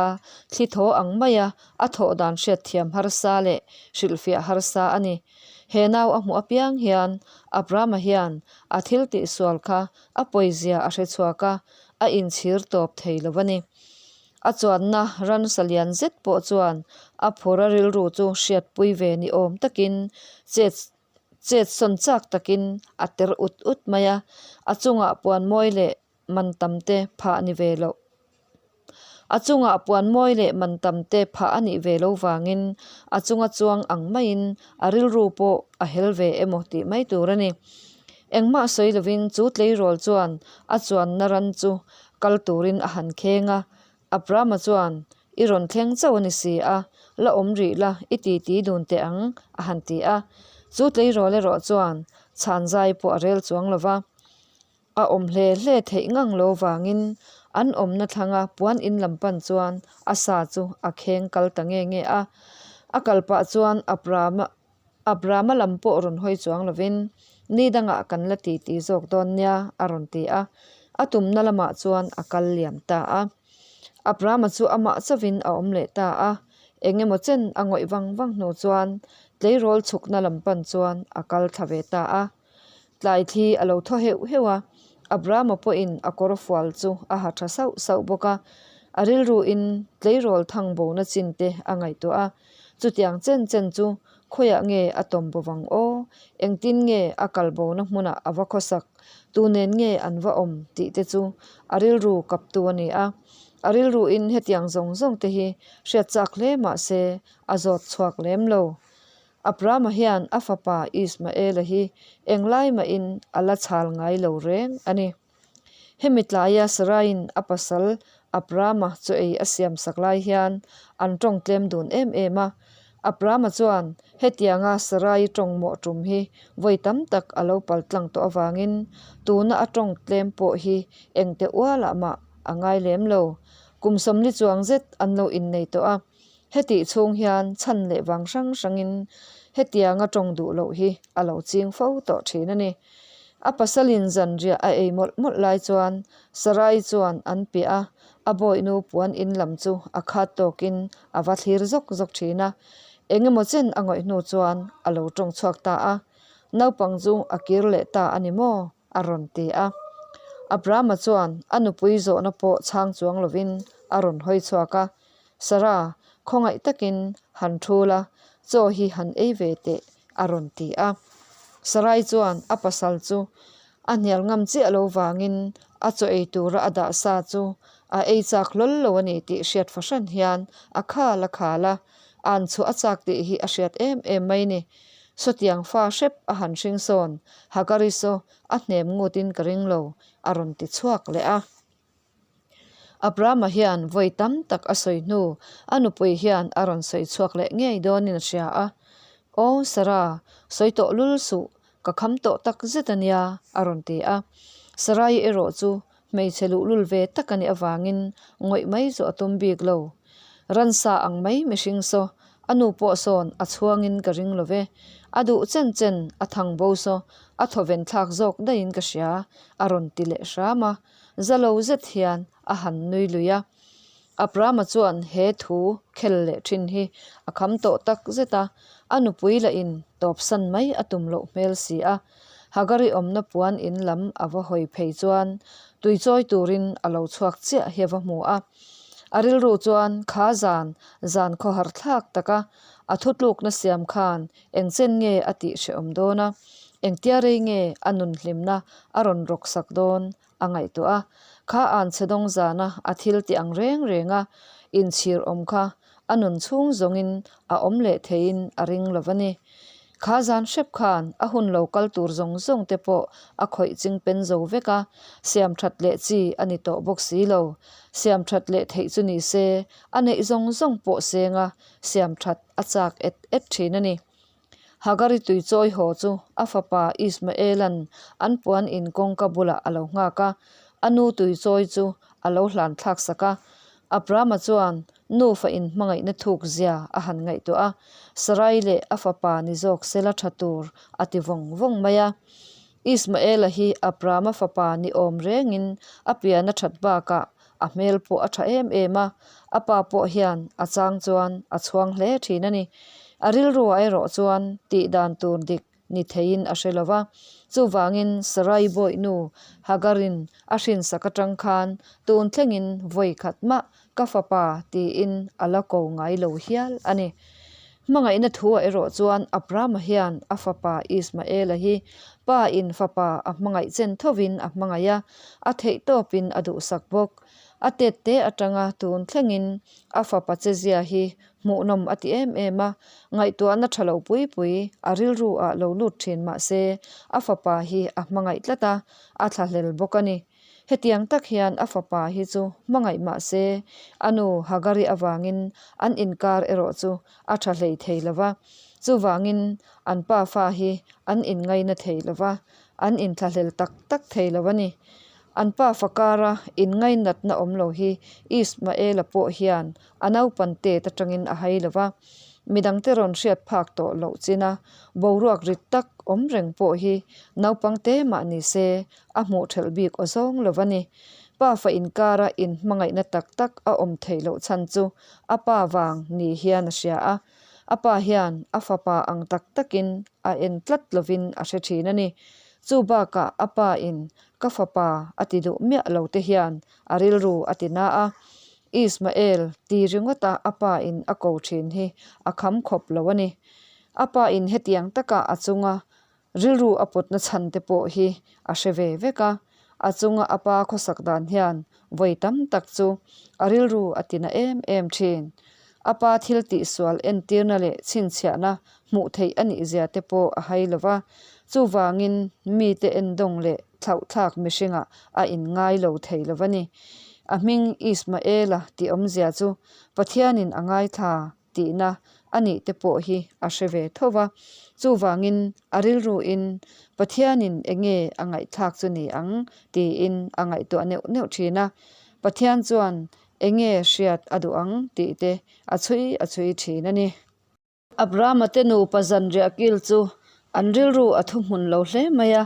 thli thaw ang maia a thawh dan hriatthiam harsa leh hrilhfiah harsa a ni. He nau a hmuh apiang hian Abrahama hian a thil tihsual kha a pawizia a hre chhuak a, a inchhir tawp thei lo a ni. A chuanna ransa lian zet pawh chuan a phura rilru chu hriatpui ve ni awm takin chet chet sawn chak takin a ter ut ut mai a, a chungah puan mawi leh man tam te phah ni ve loh. A chungah puan mawi leh man tam te phah a nih ve lo vangin a chunga chuang ang maiin a rilru pawh a hel ve emaw tih mai tur a ni. Engmah sawi lovin chu tleirawl chuan a chuanna ran chu kal turin a han kheng a, Abrahama chuan, I rawn thleng chauh a ni si a, la awm rih la, i titi dun teh ang, a han ti a. Chu tleirawl erawh chuan chhan zai pawh a rel chuang lo va. A awm hle hle theih ngang lo vangin an awmna thlanga puan in lam pan chuan a sa chu a kheng kal ta nge nge a. A kal pah chuan Abrahama Abrahama lam pawh rawn hawi chuang lovin ni dangah kan la titi zawk dawn nia a rawn ti a. A tumna lamah chuan a kal liam ta a. Abrahama chu amah chauhin a awm leh ta a. Eng emaw chen a ngawih vang vang hnu chuan tleirawl chhukna lam pan chuan a kal thla ve ta a. Tlai thli a lo thaw heuh heuh a, Abrahama pawhin a kawr fual chu a ha tha sauh sauh bawk a. A rilruin tleirawl thang bona chin te a ngaihtuah a, chutiang chen chen chu khawiah nge a tawm bo vang aw? Engtin nge a kal bona hmunah a va khawsak? Tu nen nge an va awm? tih te chu a rilru kaptu a ni a. A rilruin hetiang zawng zawng te hi hriat chak hle mah se a zawt chhuak lem lo. Abrahama hian a fapa Ismaela hi englai mahin a la chhal ngai lo reng a ni. Hemi tlaia Saraiin a pasal Abrahama chaw ei a siam sak lai hian an tawng tlem dun em em a. Abrahama chuan hetianga Sarai tawng mawh tum hi vawi tam tak a lo pal tlang tawh avangin tuna a tawng tlem pawh hi engte ualah mah a ngai lem lo. Kum 40 chuang zet an lo innei tawh a. Hetih chhung hian chhan leh vang hrang hrangin hetianga tawng duh loh hi a lo ching fo tawh thin a ni. A pasalin zanriah a ei mawlh mawlh lai chuan Sarai chuan an piah a, a bawihnu puan in lam chu a khat tawkin a va thlir zawk zawk thin a. Eng emaw chen a ngawih hnu chuan a lo tawng chhuak ta a, Naupang chu a kir leh ta a ni maw? a rawn ti a. Abrahama chuan a nupui zawhna pawh chhang chuang lovin a rawn hawi chhuak a, Sarah, khawngaih takin han thu la, chaw hi han ei ve teh, a rawn ti a. Sarai chuan a pasal chu a hnial ngam chiah lo vangin a chaw ei tura a dah sa chu a ei chak hlawl lo a ni tih hriat fahran hian a khal a khal a, an chhuah a chak tih hi a hriat em em mai ni. Sawtiang fa hrep a han hring sawn, Hagari saw a hnem ngutin ka ring lo, a rawn ti chhuak leh a. Abrahama hian vawi tam tak a sawi hnu, a nupui hian a rawn sawi chhuak leh ngei dawnin a hria a. Aw Sarah, sawi tawh lul suh, ka kham tawh tak zet a nia, a rawn ti a. Sarai erawh chu hmeichhe luhlul ve tak a nih avangin ngawih mai chu a tum bik lo. Ransa ang mai mihring saw, a nu pawh sawn a chhuangin ka ring lo ve. A duh chen chen a thang bo saw, a thawven thlak zawk daihin ka hria, a rawn ti leh hram a. Za lo zet hian a han nui lui a. Abrahama chuan he thu khel leh thin hi a kham tawh tak zet a, a nupui lah in tawpsan mai a tum loh hmel si a. Hagari awmna puan in lam a va hawi phei chuan tui chawi turin a lo chhuak chiah hi a va hmu a. A rilru chuan kha zan zan khawhar thlak taka a thutlukna siam khan eng chen nge a tih hrehawm dawn a, engtia rei nge a nun hlimna a rawn rawk sak dawn a ngaihtuah a. Kha an chhe dawng zana a thil tih ang reng reng a inchhir awm kha a nun chhung zawngin a awm leh theiin a ring lo va ni. Kha zan hrep khan a hun lo kal tur zawng zawng te pawh a khawih ching pen zo vek a, siam that leh chi a ni tawh bawk si lo. Siam that leh theih chu ni se, a neih zawng zawng pawh seng a, siam that a chak et et thin a ni. Hagari tui chawi haw chu a fapa Ismaela'n an puan in kawngka bulah a lo nghak a, a nu tui chawi chu a lo hlan thlak sak a. Abrahama chuan nufa in hmangaihna thuk zia a han ngaihtuah a, Sarai leh a fapa ni zawk sela tha tur a ti vawng vawng mai a. Ismaela hi Abrahama fapa ni awm rengin a pian a that bakah a hmel pawh a tha em em a, a pa pawh hian a chang chuan a chhuang hle thin a ni. A rilruah erawh chuan tih dan tur dik ni theiin a hre lo va, chuvangin Sarai bawihnu Hagarin a hrinsak atang khan tun thlengin vawi khat mah ka fapa tiin a la ko ngai lo hial a ni. Hmangaihna thuah erawh chuan Abrahama hian a fapa Ismaela hi pa in fapa a hmangaih chen thovin a hmangaih a, a theih tawpin a duhsak bawk. A tet te atanga tun thlengin a fapa chezia hi hmuhnawm a ti em em a, ngaihtuahna tha lo pui pui a rilru ah lo lut thin mah se a fapa hi a hmangaih tlat a, a thlahlel bawk a ni. Hetiang tak hian a fapa hi chu hmangaih mah se, a nu Hagari avangin an inkar erawh chu a tha hlei thei lo va. Chuvangin an pa fa hi an inngaina thei lo va, an inthlahlel tak tak thei lo a ni. An pa fa kara inngainatna awm lo hi Ismaela pawh hian a naupan tet atangin a hai lo va. Midangte rawn hriat phak tawh loh china boruak rit tak awm reng pawh hi naupang te mah ni se a hmuh thelh bik aw zawng lo a ni. Pa fa inkara inhmangaihna tak tak a awm theih loh chhan chu a pa vang ni hian a hria a, a pa hian a fapa ang tak takin a en tlat lovin a hre thin a ni. Chu bakah a pa in ka fapa a ti duh miah lo te hian a rilru a ti na a, Ismael ti ringawta a pa in a ko thin hi a kham khawp lo a ni. A pa in hetiang taka a chunga Rilru a putna chhan te pawh hi a hre ve vek a, a chunga a pa khawsak dan hian vawi tam tak chu a rilru a tina em em thin. A pa thil tihsual entirna leh chhinchhiahna hmuh theih a nih zia te pawh a hai lo va, chuvangin mite endawng leh thlauhthlak mihringah a inngai lo thei lo va ni. A hming Ismaela tih awmzia chu Pathianin a ngaithla tihna a nih te pawh hi a hre ve tho va. Chuvangin a rilruin Pathianin eng nge a ngaihthlak chu ni ang tiin a ngaihtuah neuh neuh thin a. Pathian chuan eng nge hriat a duh ang tih te a chhui a chhui thin a ni. Abrahama te nupa zanriah kil chu an rilru a thuhmun lo hle mai a,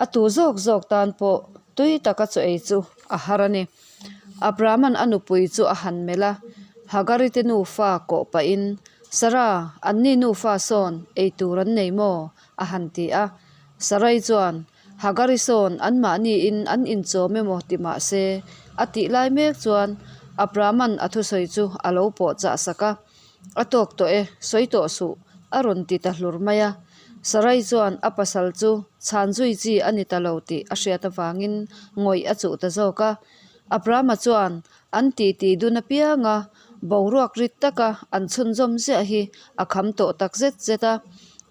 a tu zawk zawk tan pawh tui taka chaw ei chu a har a ni. Abrahama'n a nupui chu a han melh a, Hagari te nufa kawh pahin, Sarah, anni nufa sawn ei tur an nei maw? a han ti a. Sarai chuan, Hagari sawn anmahniin an inchawm emaw ti mah se, a tih lai mek chuan Abrahama'n a thusawi chu a lo pawh chah sak a. A tawk tawh e, sawi tawh suh, a rawn ti ta hlur mai a. Sarai chuan a pasal chu chhan zui chi a ni ta lo tih a hriat avangin ngawih a chuh ta zawk a. Abrahama chuan an titi dun apiang a, boruak rit taka an chhunzawm ziah hi a kham tawh tak zet zet a.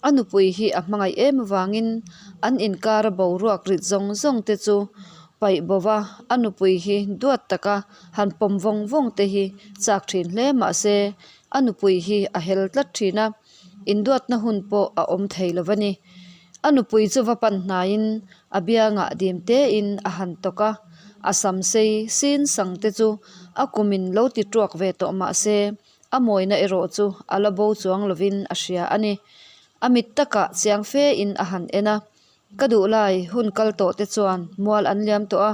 A nupui hi a hmangaih em avangin an inkara boruak rit zawng zawng te chu paih bo va, a nupui hi duat taka han pawm vawng vawng te hi chak thin hle mah se a nupui hi a hel tlat thin a, induatna hun pawh a awm thei lo va ni. A nupui chu va pan hnaiin a biangah dim tein a han tawk a, a sam sei sin sang te chu a kumin lo ti tuak ve tawh mah se a mawina erawh chu a la bo chuang lovin a hria a ni. A mit takah chiang fe in a han en a, Ka duh lai hun kal tawh te chuan mual an liam tawh a,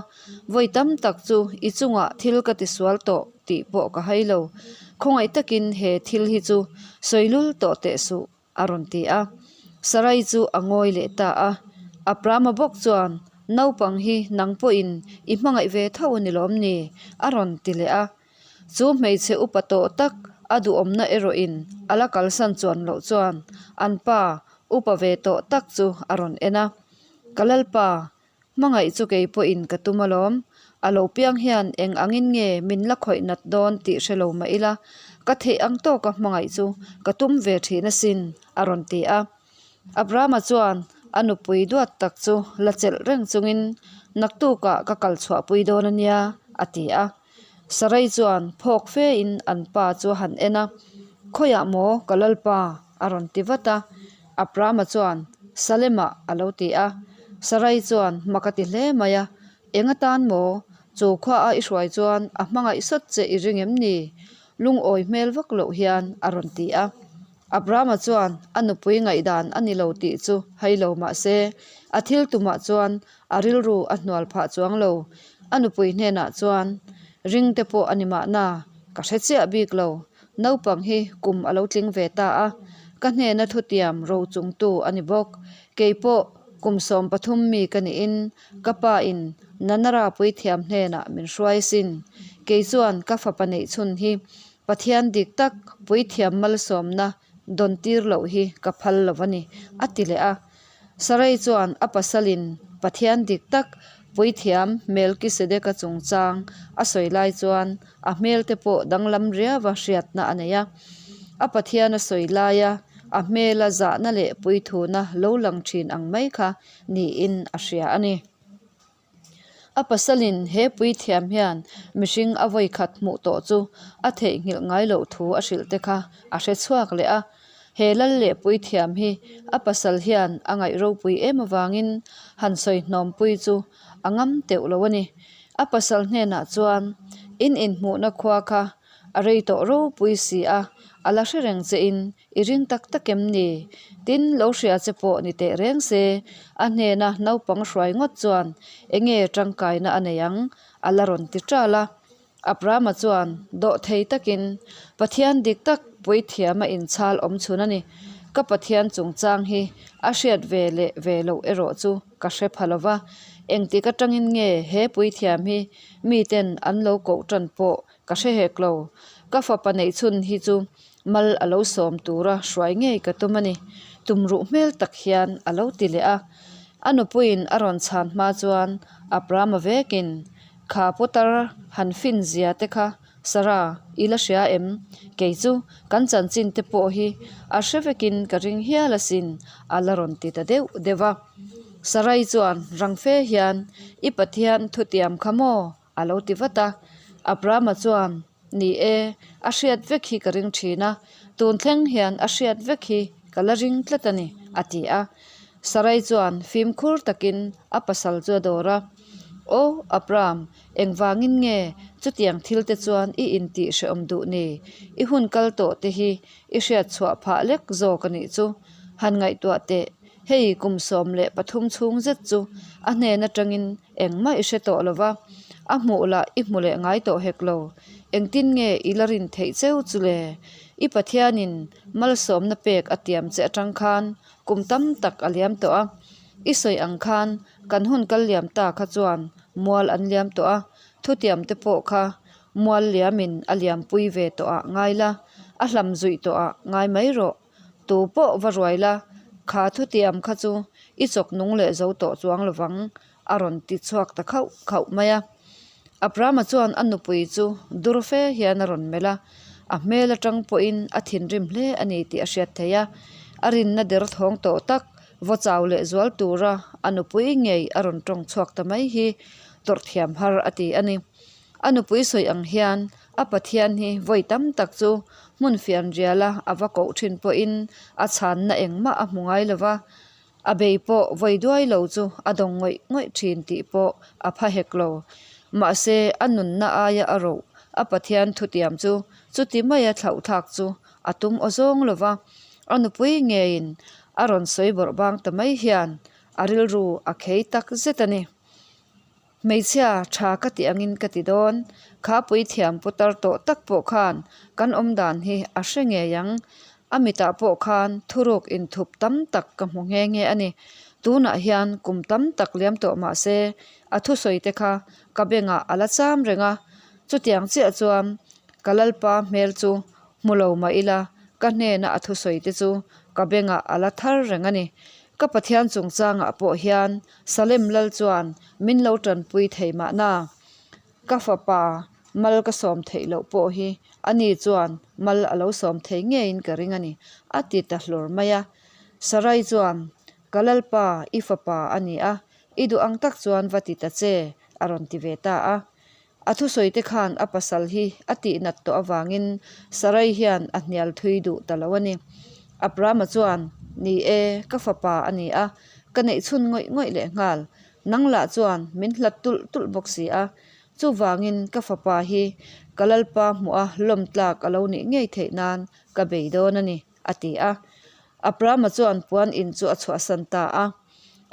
vawi tam tak chu i chungah thil ka ti sual tawh tih pawh ka hai lo. Khawngaih takin he thil hi chu sawi lul tawh teh suh, a rawn ti a. Sarai chu a ngawi leh ta a. Aprama bawk chuan, Naupang hi nang pawhin i hmangaih ve tho a ni lawm ni? a rawn ti leh a. Chu hmeichhe upa tawh tak a duhawmna erawhin a la kalsan chuan loh chuan an pa upa ve tawh tak chu a rawn en a. Ka lalpa, hmangaih chu kei pawhin ka tum alawm. A lo piang hian eng angin nge min la khawih nat dawn tih hre lo mah ila, ka theih ang tawka hmangaih chu ka tum ve thin asin, a rawn ti a. Abrahama chuan a nupui duat tak chu la chelh reng chungin, Naktukah ka kal chhuahpui dawn a nia, a ti a. Sarai chuan phawk fein an pa chu a han en a, Khawiah maw ka lalpa? a rawn ti vat a. Abrahama chuan, Salemah, a lo ti a. Sarai chuan mak a ti hle mai a, Eng atan maw? Chu khua a i hruai chuan a hmangaih sawt che i ring em ni? Lungawi hmel vak loh hian a rawn ti a. Abrahama chuan a nupui ngaihdan a ni lo tih chu hai lo mah se, a thil tumah chuan a rilru a hnual phah chuang lo. A nupui hnenah chuan, Ring te pawh a ni mahna, ka hre chiah bik lo. Naupang hi kum a lo tling ve ta a, ka hnena thutiam rochungtu a ni bawk. Kei pawh kum 13 mi ka niin Ka pa in Nanara puithiam hnenah min hruai sin. Kei chuan ka fapa neih chhun hi Pathian dik tak puithiam malsawmna dawn tir loh hi ka phal lo a ni, a ti leh a. Sarai chuan a pasalin Pathian dik tak puithiam Melkisedeka chungchang a sawi lai chuan a hmel te pawh danglam riava hriatna a nei a. A Pathian a sawi laia a hmela zahna leh puithuna lo lang thin ang mai kha niin a hria a ni. A pasalin he puithiam hian mihring a vawi khat hmuh tawh chu a theihnghilh ngai loh thu a hrilh te kha a hre chhuak leh a. He lal leh puithiam hi a pasal hian a ngaih ropui em avangin han sawi hnawmpui chu a ngam teuh lo a ni. A pasal hnenah chuan, In inhmuhna khua kha a rei tawh ropui si a, a la hre reng che in I ring tak tak em ni? Tin, lo hria che pawh ni teh reng se, a hnena naupang hruai ngawt chuan enge tangkaina a nei ang? A la rawn ti ṭal a. Abrahama chuan dawh thei takin, Pathian dik tak puithiam a inchhal awm chhun a ni. Ka Pathian chungchang hi a hriat ve leh ve loh erawh chu ka hre pha lo va. Engtik atangin nge he puithiam hi miten an lo koh ṭan pawh ka hre hek lo. Ka fapa neih chhun hi chu Mal a lo sawm tura hruai ngei ka tum a ni. Tumruh hmel tak hian a lo ti leh a. A nupuiin a rawn chhan hma chuan Abrahama vekin, Kha putar han fin zia te kha Sarah i la hria em? Kei chu kan chanchin te pawh hi a hre vekin ka ring hial asin a la rawn ti ta deuh deuh a. Sarai chuan rang fe hian, I Pathian thutiam kha maw? A lo ti vat a. Abrahama chuan, Ni e, a hriat vek hi ka ring thin a, tun thleng hian a hriat vek hi ka la ring tlat a ni, a ti a. Sarai chuan fimkhur takin a pasal chu a dawr a, Aw, Abraham, engvangin nge chutiang thil te chuan i intih hrehawm duh ni? I hun kal tawh te hi i hriat chhuah phah lek zawk a nih chu. Han ngaihtuah teh, hei kum 13 chhung zet chu a hnen atangin Engmah i hre tawh lo va, a hmuh lah i hmu leh ngai tawh hek lo. Engtin nge i la rin theih cheu chu le? I Pathianin malsawmna pek a tiam che atang khan kum tam tak a liam tawh a. I sawi ang khan kan hun kal liam ta kha chuan mual an liam tawh a, thutiam te pawh kha mual liamin a liampui ve tawh ah ngai la, a hlam zuih tawh ah ngai mai rawh. Tu pawh va ruai la, kha thutiam kha chu i chawk nung leh zo tawh chuang lovang, a rawn ti chhuak ta khauh khauh mai a. Abrahama chuan a nupui chu dur fe hian a rawn melh a, a hmel atang pawhin a thinrim hle a ni tih a hriat theih a. A rinna der thawng tawh tak, vaw chau leh zual tura a nupui ngei a rawn tawng chhuak ta mai hi tawrh thiam har a ti a ni. A nupui sawi ang hian a Pathian hi vawi tam tak chu hmun fian riala a va koh thin pawhin a chhanna engmah a hmu ngai lo va, a bei pawh vawi duai lo chu a dawng ngawih ngawih thin tih pawh a pha hek lo. Mahse, a nunna aia a roh a Pathian thutiam chu chuti maia thlauhthlak chu a tum aw zawng lo va, a nupui ngeiin a rawn sawi bawrh bang ta mai hian a rilru a khei tak zet a ni. Hmeichhia tha ka ti angin ka ti dawn. Kha puithiam putar tawh tak pawh khan kan awm dan hi a hre ngei ang. A mitah pawh khan thuruk inthup tam tak ka hmu nghe nghe a ni. Tunah hian kum tam tak liam tawh mah se a thusawi te kha ka bengah a la cham reng a. Chutiang chiah chuan ka lalpa hmel chu hmu lo mah ila ka hnena a thusawi te chu ka bengah a la thar reng a ni. Ka Pathian chungchangah pawh hian Salem lal chuan min lo tanpui thei mahna. Ka fapa mal ka sawm theih loh pawh hi ani chuan mal a lo sawm thei ngeiin ka ring a ni, a ti ta hlur mai a. Sarai chuan, Ka Lalpa, i fapa a ni a, i duh ang tak chuan va ti ta che, a rawn ti ve ta a. A thusawi te khan a pasal hi a tihnat tawh avangin Sarai hian a hnial thui duh ta lo a ni. Abrahama chuan, Ni e, ka fapa a ni a, ka neih chhun ngawih ngawih leh nghal. Nang lah chuan min hlat tulh tulh bawk si a. Chuvangin ka fapa hi ka Lalpa hmuha lawm tlak a lo nih ngei theih nan ka bei dawn a ni, a ti a. Abrahama chuan puan in chu a chhuahsan ta a.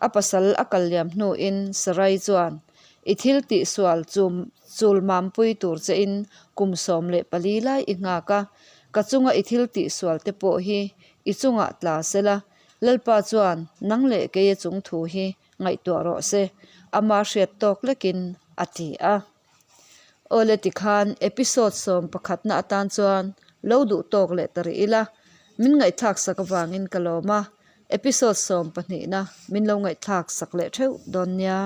A pasal a kal liam hnuin Sarai chuan, I thil tihsual chu chul mampui tur chein kum 14 lai i nghak a, ka chunga i thil tihsual te pawh hi i chungah tla sela, Lalpa chuan nang leh keia chung thu hi ngaihtuah rawh se, ama hriat tawk lekin a ti a. Awle tikhan episode 11 na atan chuan lo duh tawk leh ta rih ila, min ngaihthlak sak avangin ka lawm a, episode 12 na min lo ngaihthlak sak leh theuh dawn nia.